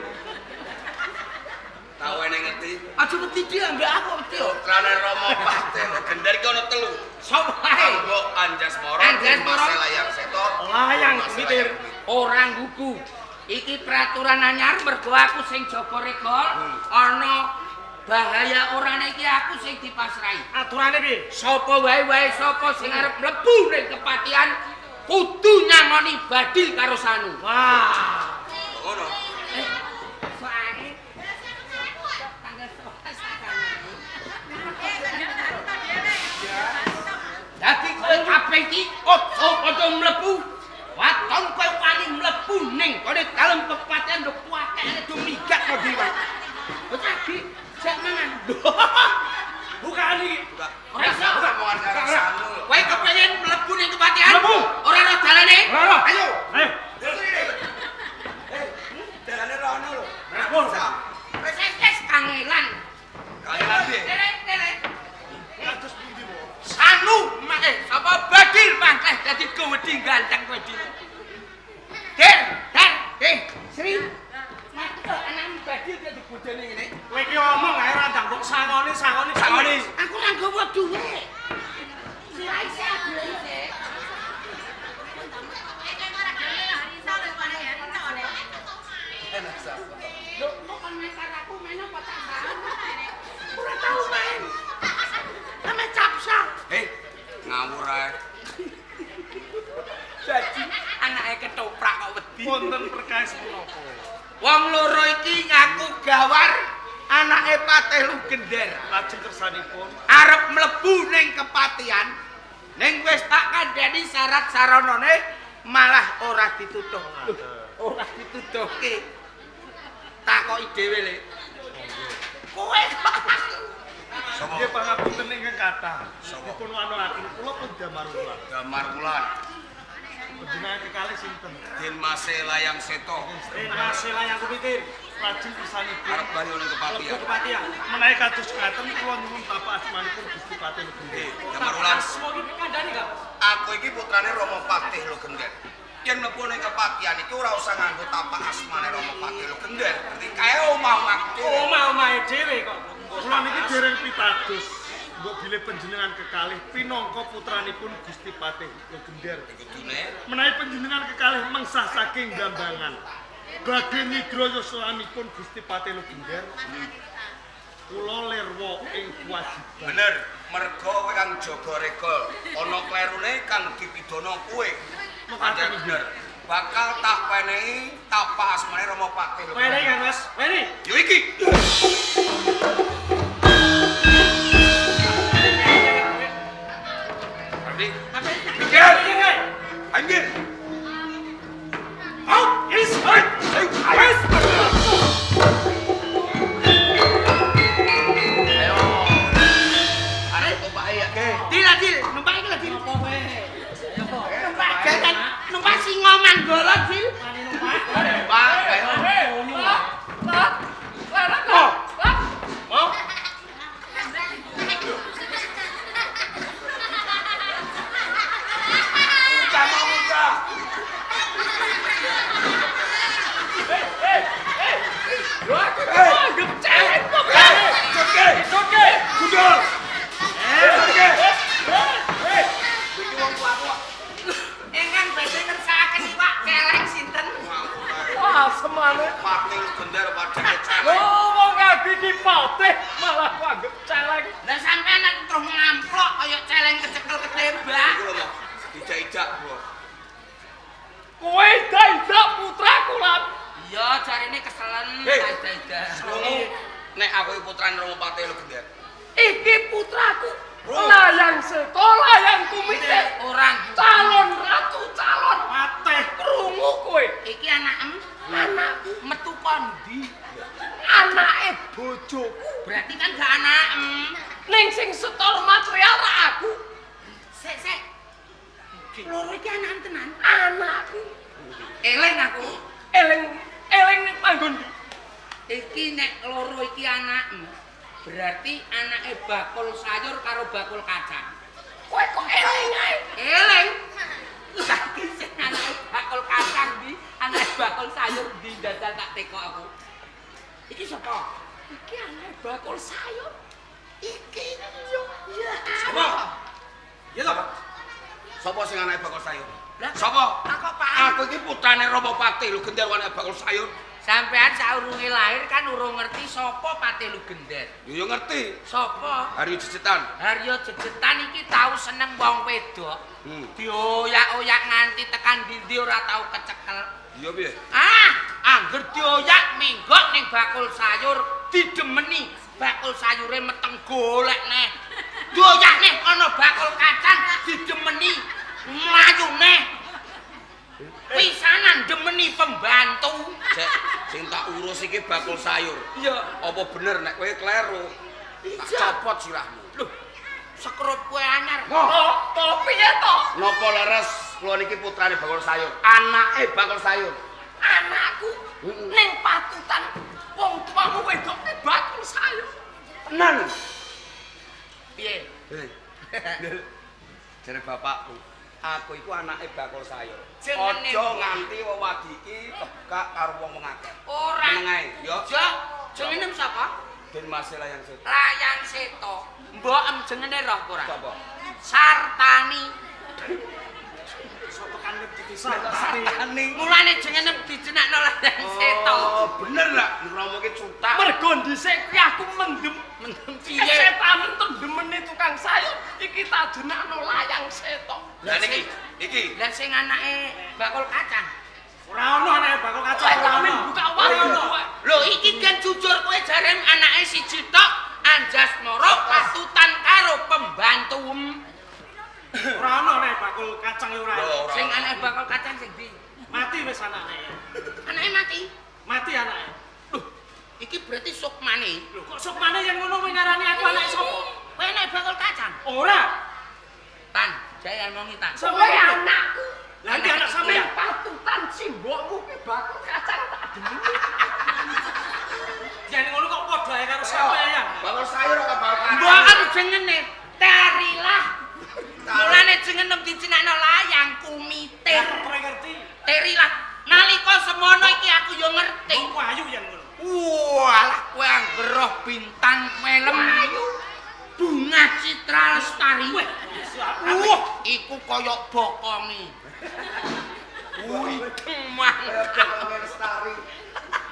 Tau ene ngerti? Aja wedi dhewe ambek aku wedi kok. Putrane Rama Patih Logender ki ana telu. Sapa ae? Mbok Anjasmara, Anjasmara, Mase Layang Seto, Layang Kupitir. Ora nggugu. Iki peraturan anyar mergo aku sing jaga regol, ana bahaya orane iki aku sing dipasrahi. Aturane piye? Sapa wae-wae sapa sing arep mlebu ning kepatihan kudu nyangoni Badil karo Sanu. Wah. Ngono. Soale tanggal 11 Dadi kowe kabeh iki aja padha mlebu. Waton kowe wani mlebu ning kene dalem kepatihan lho kuwakene do minggat kok dhewe. Bocah iki jak mangan. Bukaan iki. Ora iso. Omongan karo Sanu. Kowe kepengin mlebu ning kepatihan? Mlebu. Ora ana dalane? Ora ora. Ayo. Ayo. Dalane rono lho. Wis wis kangelan. Kangelan piye? Tere tere. Kados pundi, Sanu, sapa Badil mangkeh dadi gowedi ganteng kowe dhewe. Der, der, Sri. Mati kok anakmu Badil dadi bojone ngene. Kowe iki omong ae ra ndang mbok sangoni sangoni sangoni. Aku ora nggawa dhuwit. Sirahe sik adile sik. Lho, kok kon main karo aku main apa tak salah? Ora tau main. Ame capsa. Ngawur ae. Dadi anake ketoprak kok wedi. Wonten perkawis punapa? Wong loro iki ngaku gawar anake Patih Logender. Lajeng kersanipun Arep mlebu ning kepatihan. Ning wis tak kandhani syarat saranane malah ora dituduh. Ora dituduhke. Takoki dhewe le. Kowe kok aku. Sapa? Nggih pangapunten ingkang kathah. Sapa? Dipun wanoaken kula pun Damar Wulan. Damar Wulan. Panjenengan kekalih sinten? Den Mase Layang Seto. Den Mase Layang Kupitir. Lajeng kersanipun Arep bali ning kepatihan. Mlebu kepatihan. Menawi kados ngaten kula nyuwun tapak asmanipun Gusti Patih Logender. Damar Wulan. Asma iki kandhane, Kang. Aku iki putrane Rama Patih Logender. Yen mlebu ning kepatihan iki ora usah nganggo tapak asmane Rama Patih Logender. Berarti kae omah-omahku dhewe. Omah-omahe dhewe kok. Kula niki dereng pitados. Mbok bilih panjenengan kekalih pinangka putranipun Gusti Patih Logender. Kudune Menawi panjenengan kekalih mengsah saking Blambangan. Badhe nyidra yuswanipun Gusti Patih Logender. Kula lirwa ing kewajiban. Bener, mergo kowe kang jaga regol, ana klerune kang dipidana kowe. Pancen bener. Bakal tak penehi tapak asmane Rama Patih Logender. Wenehi kan, Mas? Wenehi. Yo iki. Ardi, Pinggir. anggir. Out is out. Ayo. Ayo. Arep tumpake ya, Ge. Dil, Dil, numpak iki lho, Dil. Numpak jaran, numpak singa manggala, Dil. Pak, ayo. Mau? Uga mau uga. Oke. Gundul. Iki wong tuaku kok. Ingkang badhe ngersakaken iwak celeng sinten? Wah, semane. Patih Logender padake celeng. Lho, wong aku iki patih malah aku anggap celeng. Lah sampean nek terus ngamplok kaya celeng kecekel ketembak. Iku lho, Mo. Dijak-ijak, Bro. Kowe ida-ida putraku lan. Iya, jarine keselen ida-ida. Krungu nek aku iki putrane Rama Patih Logender. Iki putraku. Layang Seto, layang Kumite. Ora calon ratu, calon patih. Krungu kowe. Iki anakem, anakku metu kondi. Anake bojoku. Berarti kan gak anakem. Ning sing setor material ra aku. Sik, sik. Loro iki anakem tenan. Anakku. Eling aku. Eling, eling ning panggon. Iki nek loro iki anakem. Berarti anake bakul sayur karo bakul kacang. Kowe kok eling ae? Eling. Saiki sing anake bakul kacang ndi, anake bakul sayur ndi jajal tak tekok aku. Iki sapa? Iki anake bakul sayur. Iki yo. Ya. Sapa? Iya to, Pak? Sapa sing anake bakul sayur? Sapa? Takok Pak. Aku iki putrane Rama Patih Logender anake bakul sayur. Sampean saurunge lahir kan urung ngerti sapa Patih Logender. Yo yo ngerti. Sapa? Haryo Jejetan. Haryo Jejetan iki tau seneng wong wedok. Dioyak-oyak nganti tekan ndi-ndi ora tau kecekel. Iya piye? Ah, angger dioyak minggok ning bakul sayur didemeni. Bakul sayure meteng golek neh. Dioyak neh ana bakul kacang didemeni mlayu neh. Pisanan demeni pembantu. Sik, sing tak urus iki bakul sayur. Iya. Apa bener nek kowe kleru? Tak copot sirahmu. Lho, sekrup kowe anyar. To piye to? Napa leres kula niki putrane bakul sayur? Anake bakul sayur. Anakku ning patutan wong tuamu wedok ki bakul sayur. Tenan. Piye? Jare bapakku, aku iku anake bakul sayur. Jenenge Aja nganti wewadi iki kebukak karo wong-wong akeh. Ora. Meneng ae, yo. Ya, jenenge sapa? Den Mas Layang Seto. Layang Seto. Mbokem jenenge roh apa ora? Sapa? Sartani. Sopo kan di Sartani. Mulane jenenge dijenakno Layang Seto. Oh, bener lah Romo iki cutak. Mergo dhisik kuwi aku mendem Mendem piye? Kesetanen tendemene tukang sayur iki tak jenakno Layang Seto. Lah niki, iki. Lah sing anake bakul kacang. Ora ono anake bakul kacang Kowe ora kok ono. buka warung kowe. Lho iki kan jujur kowe jarem anake siji tok Anjasmara patutan karo pembantu. Ora ono anake bakul kacang ora. Lho, ora. Sing anake bakul kacang sing ndi? Mati wis anake. Anake mati. Mati anake. Loh, iki berarti sukmane. Lho kok sukmane yen ngono kowe ngarani aku anake sapa? Kowe anake bakul kacang. Ora. Tan, jaya ngomongi tan. Sapa Kowe iki? anakku. Lah iki anak sampeyan. Ning patutan simbokmu ki bakul kacang tak demeni. Yen ngono kok padha ae karo sampeyan. Bakul sayur kok bakul kacang. Mbokem jengene Terilah. Mulane jenenge dijenakno Layang Kumitir. Aku ora ngerti. Terilah. Nalika semono iki aku yo ngerti. Wong ayu yen ngono. Walah, kowe angger roh bintang film. Bunga Citra Lestari. Wah, iku koyok bokonge. Wih, Bokonge Lestari.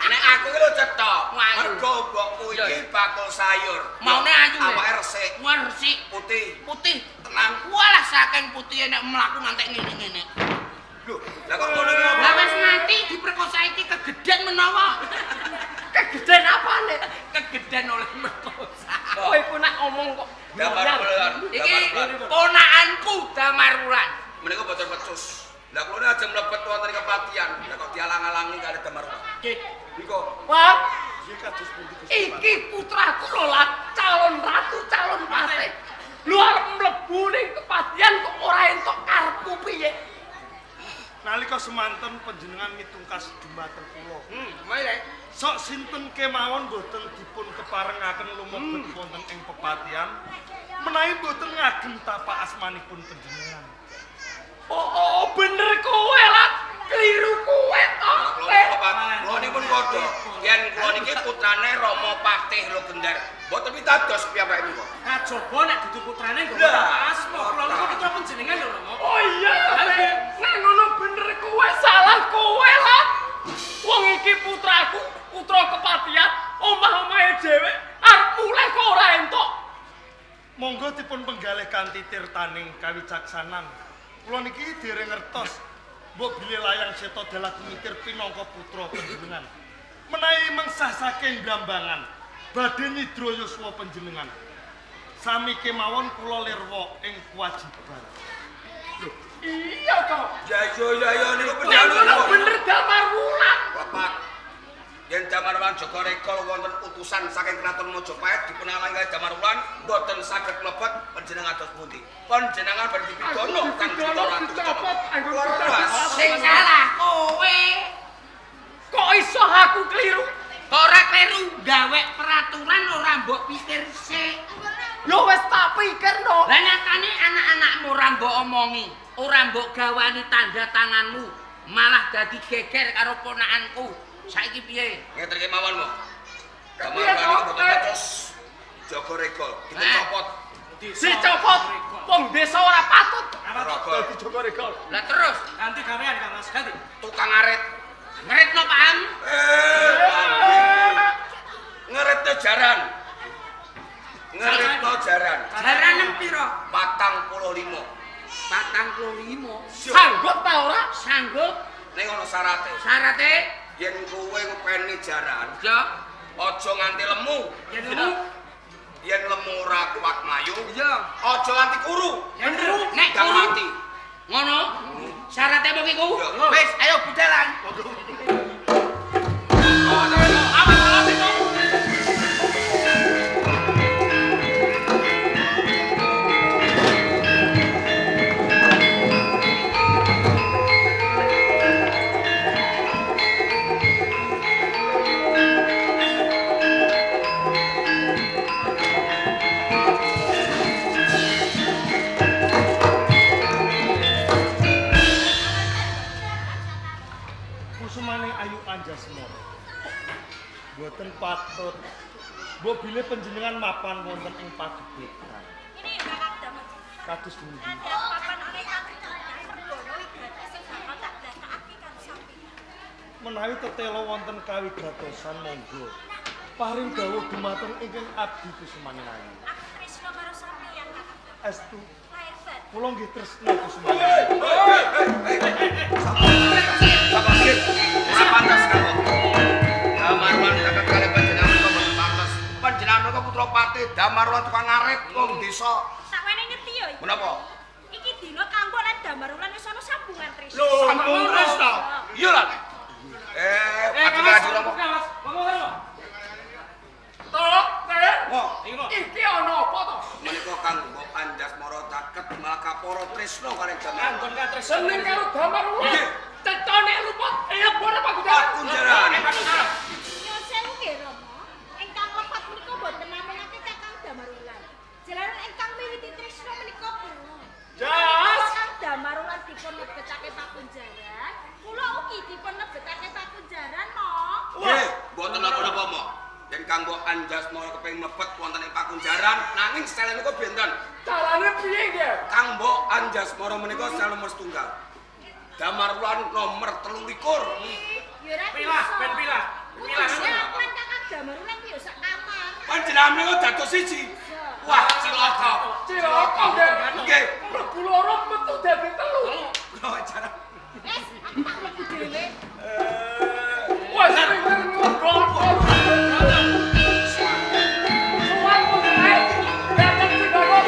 Nek aku iki lho cetok. Ayu. Mergo mbokku iki bakul sayur. Maune ayu. Awake resik, Resik, putih, putih. tenang. Walah saking putihe nek mlaku ngantek ngene-ngene. Lho, lah kok ngono iki apa? Lah wis mati diperkosa iki kegeden menawa. Kegeden apane? Kegeden oleh merkosa. Kowe iku nek omong kok Damar bulan. Iki ponakanku Damar Wulan. Menika boten pecus. Lah kula aja mlebet wonten ing kepatian. Lah kok dialang-alangi kali Damar Wulan. Nggih. Niku Pak, Nggih kados pundi Gusti. iki putraku lho lah, calon ratu, calon patih. Lu arep mlebu ning kepatian kok ora entuk karepku piye? Nalika semanten panjenengan mitungkas dumateng kula. Mulai. Sok sinten kemawon boten dipun keparengaken lumebet wonten ing pepatian menawi boten ngagem tapak asmanipun panjenengan. Oh, oh, bener kowe lah. Keliru kowe to. Kula nipun padha. Yen kula niki putrane Rama Patih Logender. Mboten pitados piyambake niku. Kajaba nek dudu putrane nggo Lah. tapak asma. Kula niku putra panjenengan lho Rama. Oh iya, nek ngono bener kowe salah kowe lah. Wong iki putraku, putra kepatian, omah-omahe dhewe, arep mulih kok ora entuk. Monggo dipun penggalih kanthi tirtaning kawicaksanan. Kula niki dereng ngertos Mbok bilih layang seta dalah kumikir pinangka putra panjenengan. Menawi mengsah saking Blambangan, badhe nyidra yuswa panjenengan. Sami kemawon kula lirwa ing kewajiban. Iya to. Ya iya ya iya niku Nek ngono penjaluk. bener Damar Wulan. Bapak yen Damar Wulan jaga rekol wonten utusan saking Kraton Majapahit dipunalangi kalih Damar Wulan mboten saged mlebet panjenengan ados pundi. Panjenengan badhe dipidana Kang Dipidana, Ratu dicopot, anggo Leres. Sing salah kowe. Kok iso aku keliru? Kok ora kleru gawe peraturan ora mbok pikir sik. Yo wis tak pikirno. Lah nyatane anak-anakmu ora mbok omongi, ora mbok gawani tanda tanganmu, malah dadi geger karo ponakanku. Saiki piye? Ngeten iki mawon mo. Damar Piye Wulan to? niku mboten becus. Jaga rekol dicopot. Dicopot wong desa ora patut. Regol. Dadi Joko Regol. Lah terus Ganti gawean Kang Mas, ganti. Tukang arit. ngeritno paham? Eh, ngeritno jaran. Ngeritno jaran. Jaranem pira? 45. 45. Sanggup ta ora? Sanggup Ning ana syarate. syarate? Yen kowe ngopeni jaran, Ya, aja nganti lemu. yen lemu, Yen lemu ora kuat mlayu, iya. aja nganti kuru. Yen kuru, nek Ndang kuru mati. Ngono. Syarate mung iku. Iya. Wis, ayo budalan. Awas awas itu. Kusumane Ayu Anjasmara. Mboten patut. Mbok bilih panjenengan mapan wonten ing pagebekan. Ini Kakang Damar. Kados pundi? Ada papan ana kang Pergono wigati sing bakal tak blakake karo sampeyan. Menawi tetela wonten kawigatosan monggo. Paring dawuh dumateng ingkang abdi Kusumane Ayu. Aku tresno karo sampeyan Kakang Damar. Estu Lahir batin. kula nggih tresna Kusumane Ayu. Sapa sih? Ora pantes kamu. Damar Wulan dekat kalih panjenengan menika mboten pantes. Panjenengan menika putra patih Damar Wulan tukang arit wong desa. Tak wene ngerti yo iki. Menapa? Iki dina kanggo lan Damar Wulan wis ana sambungan tresno. Sambung tresno. Iya lah. Eh, Adi Mas, adi romo. Mas, ngomong karo. Tolong, Nek. Mo, Iki ana apa to? menika Kang Mbok Anjasmara caket malah kapara tresno kalih Damar. Anggon katresnan. Seneng karo Damar Wulan. Nggih. Cetone luput, lebone pakunjaran. Pakunjaran. Pakunjaran. Nyuwun sewu nggih Rama. Ingkang lepat menika mboten namung Kakang Damar Wulan. Jalaran ingkang miwiti tresno menika kula. Jas. Kakang Damar Wulan dipun lebetake pakunjaran, kula ugi dipun lebetake pakunjaran, no. Nggih, mboten napa-napa, Mo. Yen Kang Mbok Anjasmara kepengin mlebet wonten ing pakunjaran, nanging sel menika benten. Carane piye nggih? Kang Mbok Anjasmara menika sel nomor setunggal. Damar Wulan nomor 23. Ya ora Pilah, ben pilah. Pilah. Pilah. Kan Kakang Damar Wulan ki ya sak kamar. Panjenengan menika dados siji. Wah, cilaka. Cilaka nggih. Nggih. Mlebu loro metu dadi telu. Kula ajaran. Wis, aku tak mlebu dhewe. Wah, sering nglebon. Suwan putrae, dateng Cibago.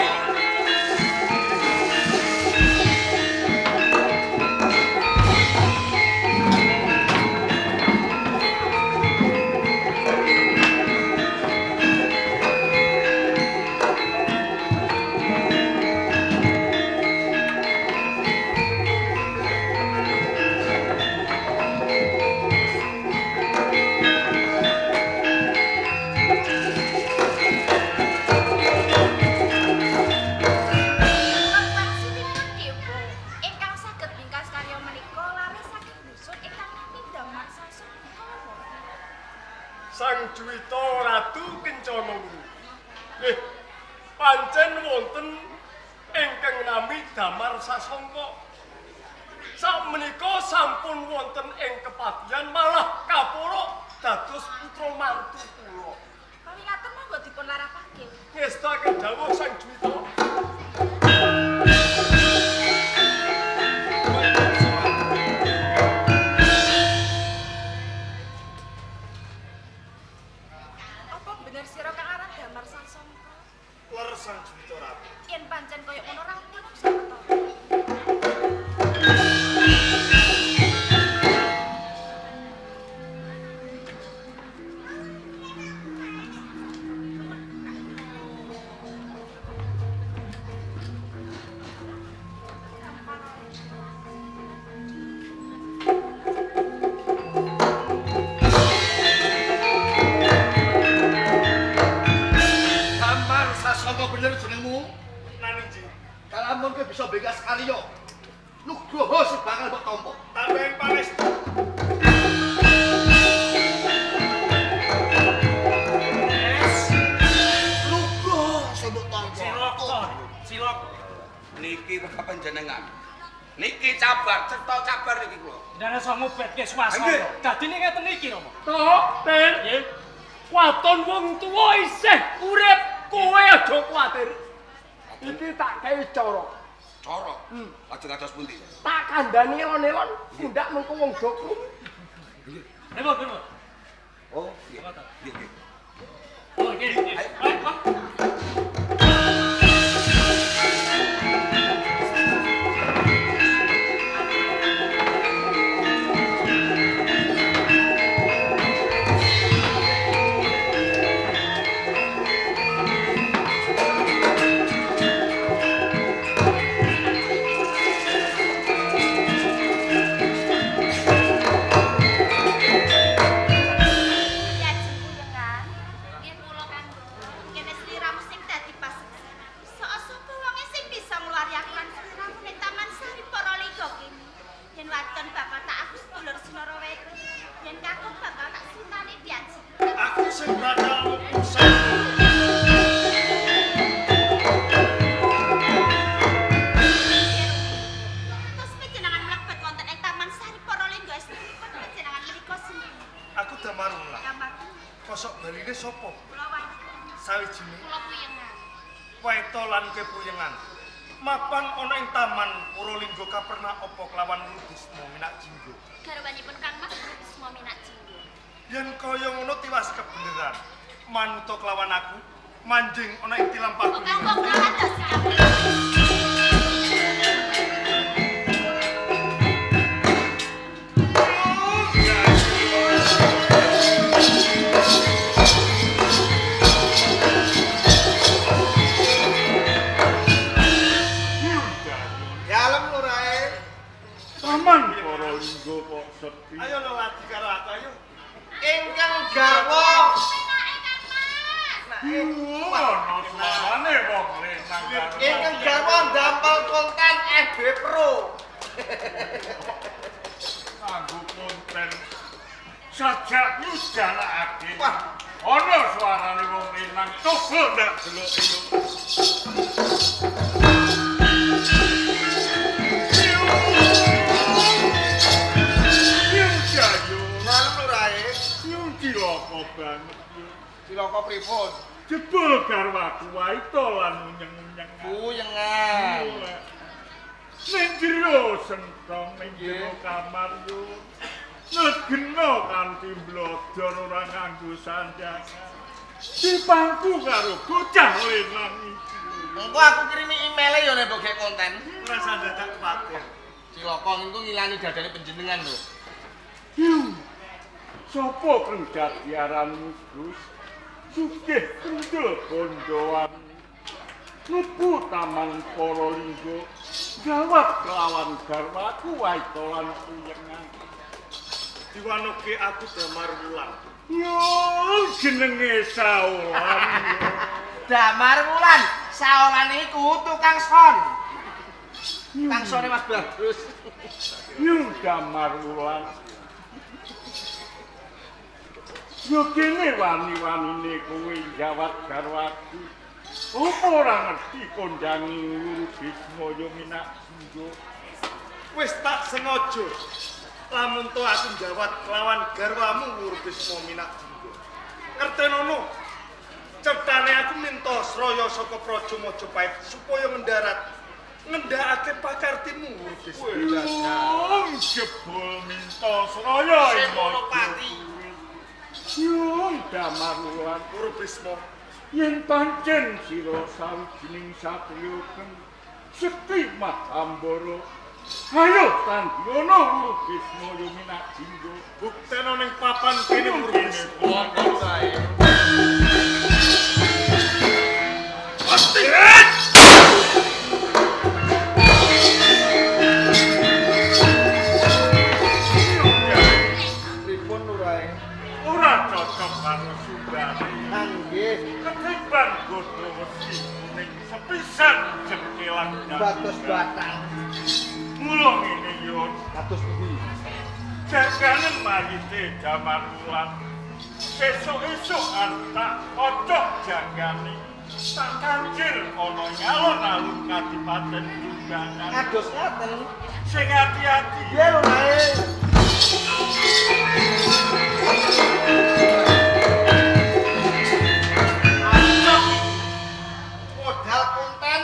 Maksudipun Dewa, ingkang saged bingkas karya menika lare saking dusun ingkang nami Damar Sasongko. Sang Juwita Ratu Kencana Wungu. Nggih, pancen wonten ingkang nami Damar Sasongko. Sakmenika sampun wonten ing kepatihan malah kapuruk dados putra mantu kula. Pawingaten monggo dipun larapake. Ngestaken dawuh Sang Juwita. begas kaliyo. Nugroho sing bakal mbok tampa. Tambahin pangestu. Nugroho sing mbok tampa. Cilaka, cilaka. Niki panjenengan. Niki cabar, cetha cabar niki kula. Jenengan iso ngobetke swasana. Dadine ngeten iki, Rama. Tok, Ter. Nggih. Waton wong tuwa isih urip, kowe aja kuwatir. Iki tak kei cara. Cara. Lajeng kados pundi? Tak kandhani elon-elon, pundak mengko wong do krungu. Nggih. Pripun, pripun? Oh, nggih. Nggih, nggih. Oh, nggih, nggih. Ayo, Pak. Yajeng kuyengan, yen kula kanggo kene sliramu sing dadi paseksen. Sok sapa wonge sing bisa ngluwari aku lan sliramu ning Taman Sari Paralingga kene. Yen wadon bakal tak aku sedulur Sinaraweti, yen kakung bakal tak sintani piyaji. Aku sing bakal ngukusang. Terus panjenengan mlebet wonten ing Taman Sari Paralingga estunipun panjenengan menika sinten? Aku Damar Wulan. Damar Kosok baline sapa? kula wae. Sawijine Kula kuyengan. Waita lan kepuyengan. Mapan ana ing Taman Puralingga kaperna apa kelawan Bisma Minak Jinggo. Garwanipun Kang Mas Bisma Minak Jinggo. Yen kaya ngono tiwas kebeneran. Manuta kelawan aku manjing ana ing tilam Oh, Kang pagulingan. kok kula kados kabeh. Dalem lurae. Taman Puralingga kok sepi. Ayo lelaki karo aku ayo. Ingkang garwa. Ono suarane wong lanang karo. Ingkang garwa ndampel konten FB Pro. Kanggo konten sajak nyudanake. Wah. Ono suarane wong lanang coba ndak delok yo. Dalem lurae. Yung cilaka banget yo. Cilaka pripun? Jebul garwaku waita lan unyeng-unyeng. Kuyengan. Ning jero sentong ning jero kamar yo. Negena kanthi mblodor ora nganggo sandangan. Dipangku karo bocah lanang iki. Engko aku kirimi email-e ya nek mbok gek konten. Ora usah dadak kuwatir. Cilaka engko ngilani dadane panjenengan lho. Yung. Sopo kang dadi aranmu, Gus? Sugih kendel bondoan. Mlebu Taman Paralingga, gawat kelawan garwaku waita lan puyengan. Diwanoke aku Damar Wulan. Yo jenenge Saolan. Damar Wulan, Saolan iku tukang son. Tukang sone Mas Bagus. Yo Damar Wulan. Yo kene wani-wanine kowe jawat garwaku. Apa ora ngerti kondangi Guru Bisma yo Minak Jinggo? Wis tak sengaja. Lamun to aku njawat kelawan garwamu Guru Bisma Minak Jinggo. Ngertenono. Cetane aku minta sraya saka Praja Majapahit supaya mendarat ngendhakake pakartimu Guru Bisma. Wong jebul minta sraya ing Senopati. Yung Damar Wulan Guru Bisma. Yen pancen sira sawijining satriya kang sekti Mahambara, ayo tandhana Guru Bisma yo Minak Jinggo. Buktena ning papan kene Guru Bisma. Pasti. Pripun lurae? Ora cocok karo sumbane. Nggih. Ketiban godho wesi kuning Sepisan jengkelan Batos batang. Mula ngene Yun. Kados pundi? Jaganen mayite Damar Wulan. Esuk-esuk tak kocok jagane. Tak kancil ana ing alun-alun Kadipaten Jumbangan. Kados ngaten. Sing ati-ati. Piye lho, Nae? Modal konten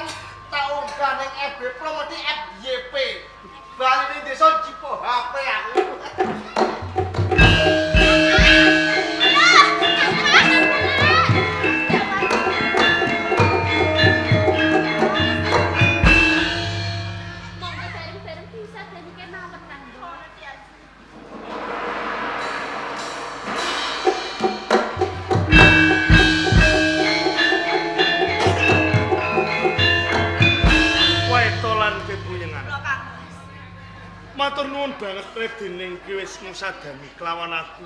tak unggah ning FB Pro mesti FYP. Bali ning desa jipo HP aku. Monggo bareng-bareng bisa dadi kemawon Kang. Wae lan pepuyengan. Kula Kang Mas. Matur nuwun banget dening ki wis ngusadani kelawan aku.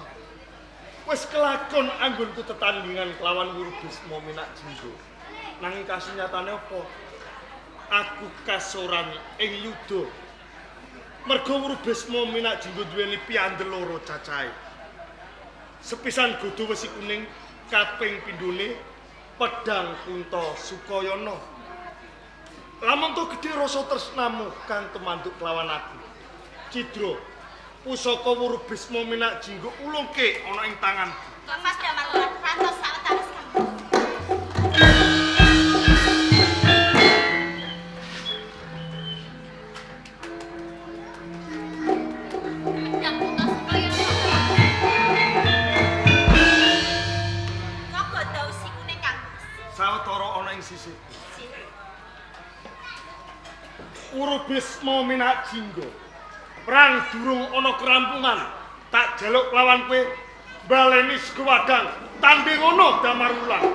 Wis kelakon anggonku tetandingan kelawan Guru Bisma Minak Jinggo. Nanging kasunyatane apa? Aku kasoran ing yuda. Merga Guru Bisma Minak Jinggo duweni piandel loro cacahe. Sepisan godho wesi kuning kaping pindhone pedang Kunta Sukayana. Lamun to gedhe rasa tresnamu kang tumanduk kelawan aku. Cidra, pusaka Wuru Bisma Minak Jinggo ulungke ana ing tanganku. Kang Mas Damar Wulan rantos sawetawis Kang. Pedang Kunta Sukayana. Kok godho wesi kuning Kang Mas? Sawetara ana ing sisihku. Wuru Bisma Minak Jinggo. Perang durung ana kerampungan. Tak jaluk lawan kowe baleni sego wadang. Tanding ngono Damar Wulan.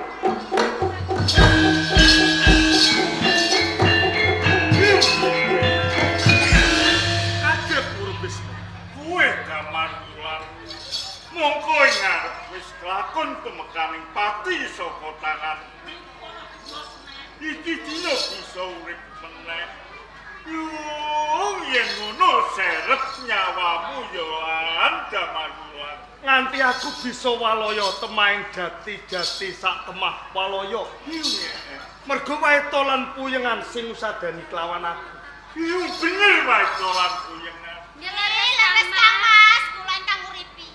Kaget Wuru Bisma. Kowe Damar Wulan. Mongko ing ngarep wis kelakon tumekaning pati saka tangan. Iki dina bisa urip meneh. Yung yen ngono serep nyawamu ya lan Damar Wulan. Nganti aku bisa walaya temaing jati-jati sak temah walaya. Mergo wae lan puyengan sing usadani kelawan aku. Yung bener wae lan puyengan. Nggih leres Kang Mas, kula ingkang nguripi.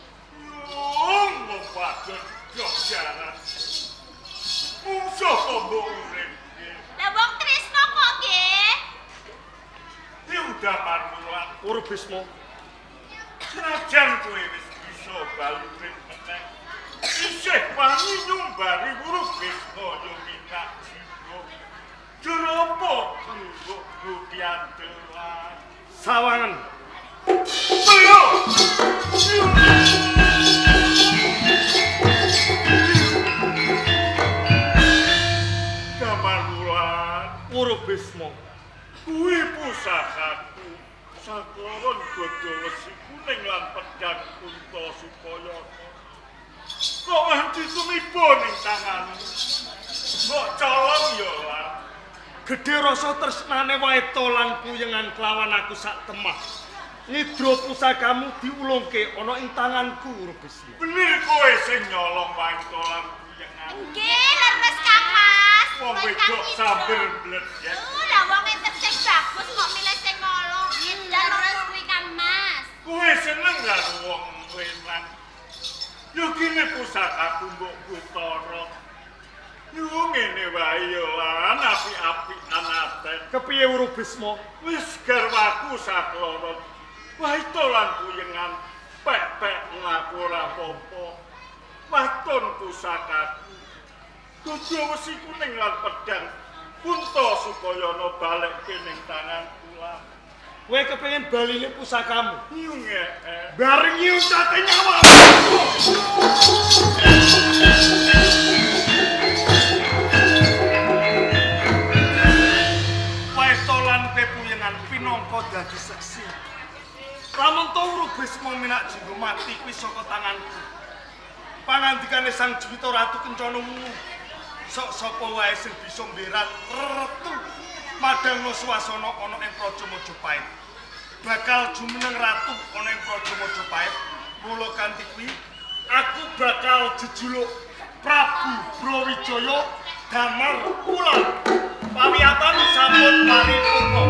Yung wong wadon jogjaran. Mungsuh kok mbok uripke. Lah wong tresno kok nggih. Yung Damar Wulan. Wuru Bisma, Senajan kowe wis bisa bali urip meneh. Isih wani nyumbari Wuru Bisma yo Minak Jinggo. Jur apa mbok piandelan? Sawangan. Ayo. Damar Wulan, Wuru Bisma, kuwi pusakaku. Sakloron godho wesi kuning lan pedang Kunta Sukayana. Kok nganti tumiba ning tanganmu? Mbok colong ya lan. Gedhe rasa tresnane wae lan puyengan kelawan aku sak temah. Nyidra pusakamu diulungke ana ing tanganku Wuru Bisma. Bener kowe sing nyolong wae lan puyengan. Nggih leres Kang Mas. Wong Kula ingkang wedok nyidra. sambil mledek. Lah wong enten sing bagus kok milih sing ngolo. Edan leres kuwi Kang Mas. Kowe seneng karo wong lanang. Yo kene pusakaku mbok gutara. Yo ngene wae yo lan apik-apikan aten. Kepiye Wuru Bisma? Wis garwaku sakloron. Wae lan puyengan pek-pek ngaku ora apa-apa. Waton pusakaku. Godho wesi kuning lan pedang Kunta Sukayana balekke ning tanganku lah. Kowe kepengin baline pusakamu. Ngek. Bareng nyucate nyawa. Wae lan pepuyengan pinangka dadi seksi. Lamun to Wuru Bisma Minak Jinggo mati kuwi saka tanganku. Pangandikane Sang Juwita Ratu Kencana Wungu. Sok sapa wae sing bisa mberat retu madangna swasana ana ing Praja Majapahit. Bakal jumeneng ratu ana ing Praja Majapahit. Mula kanthi kuwi aku bakal jejuluk Prabu Brawijaya Damar Wulan. Pawiyatan sampun paripurna.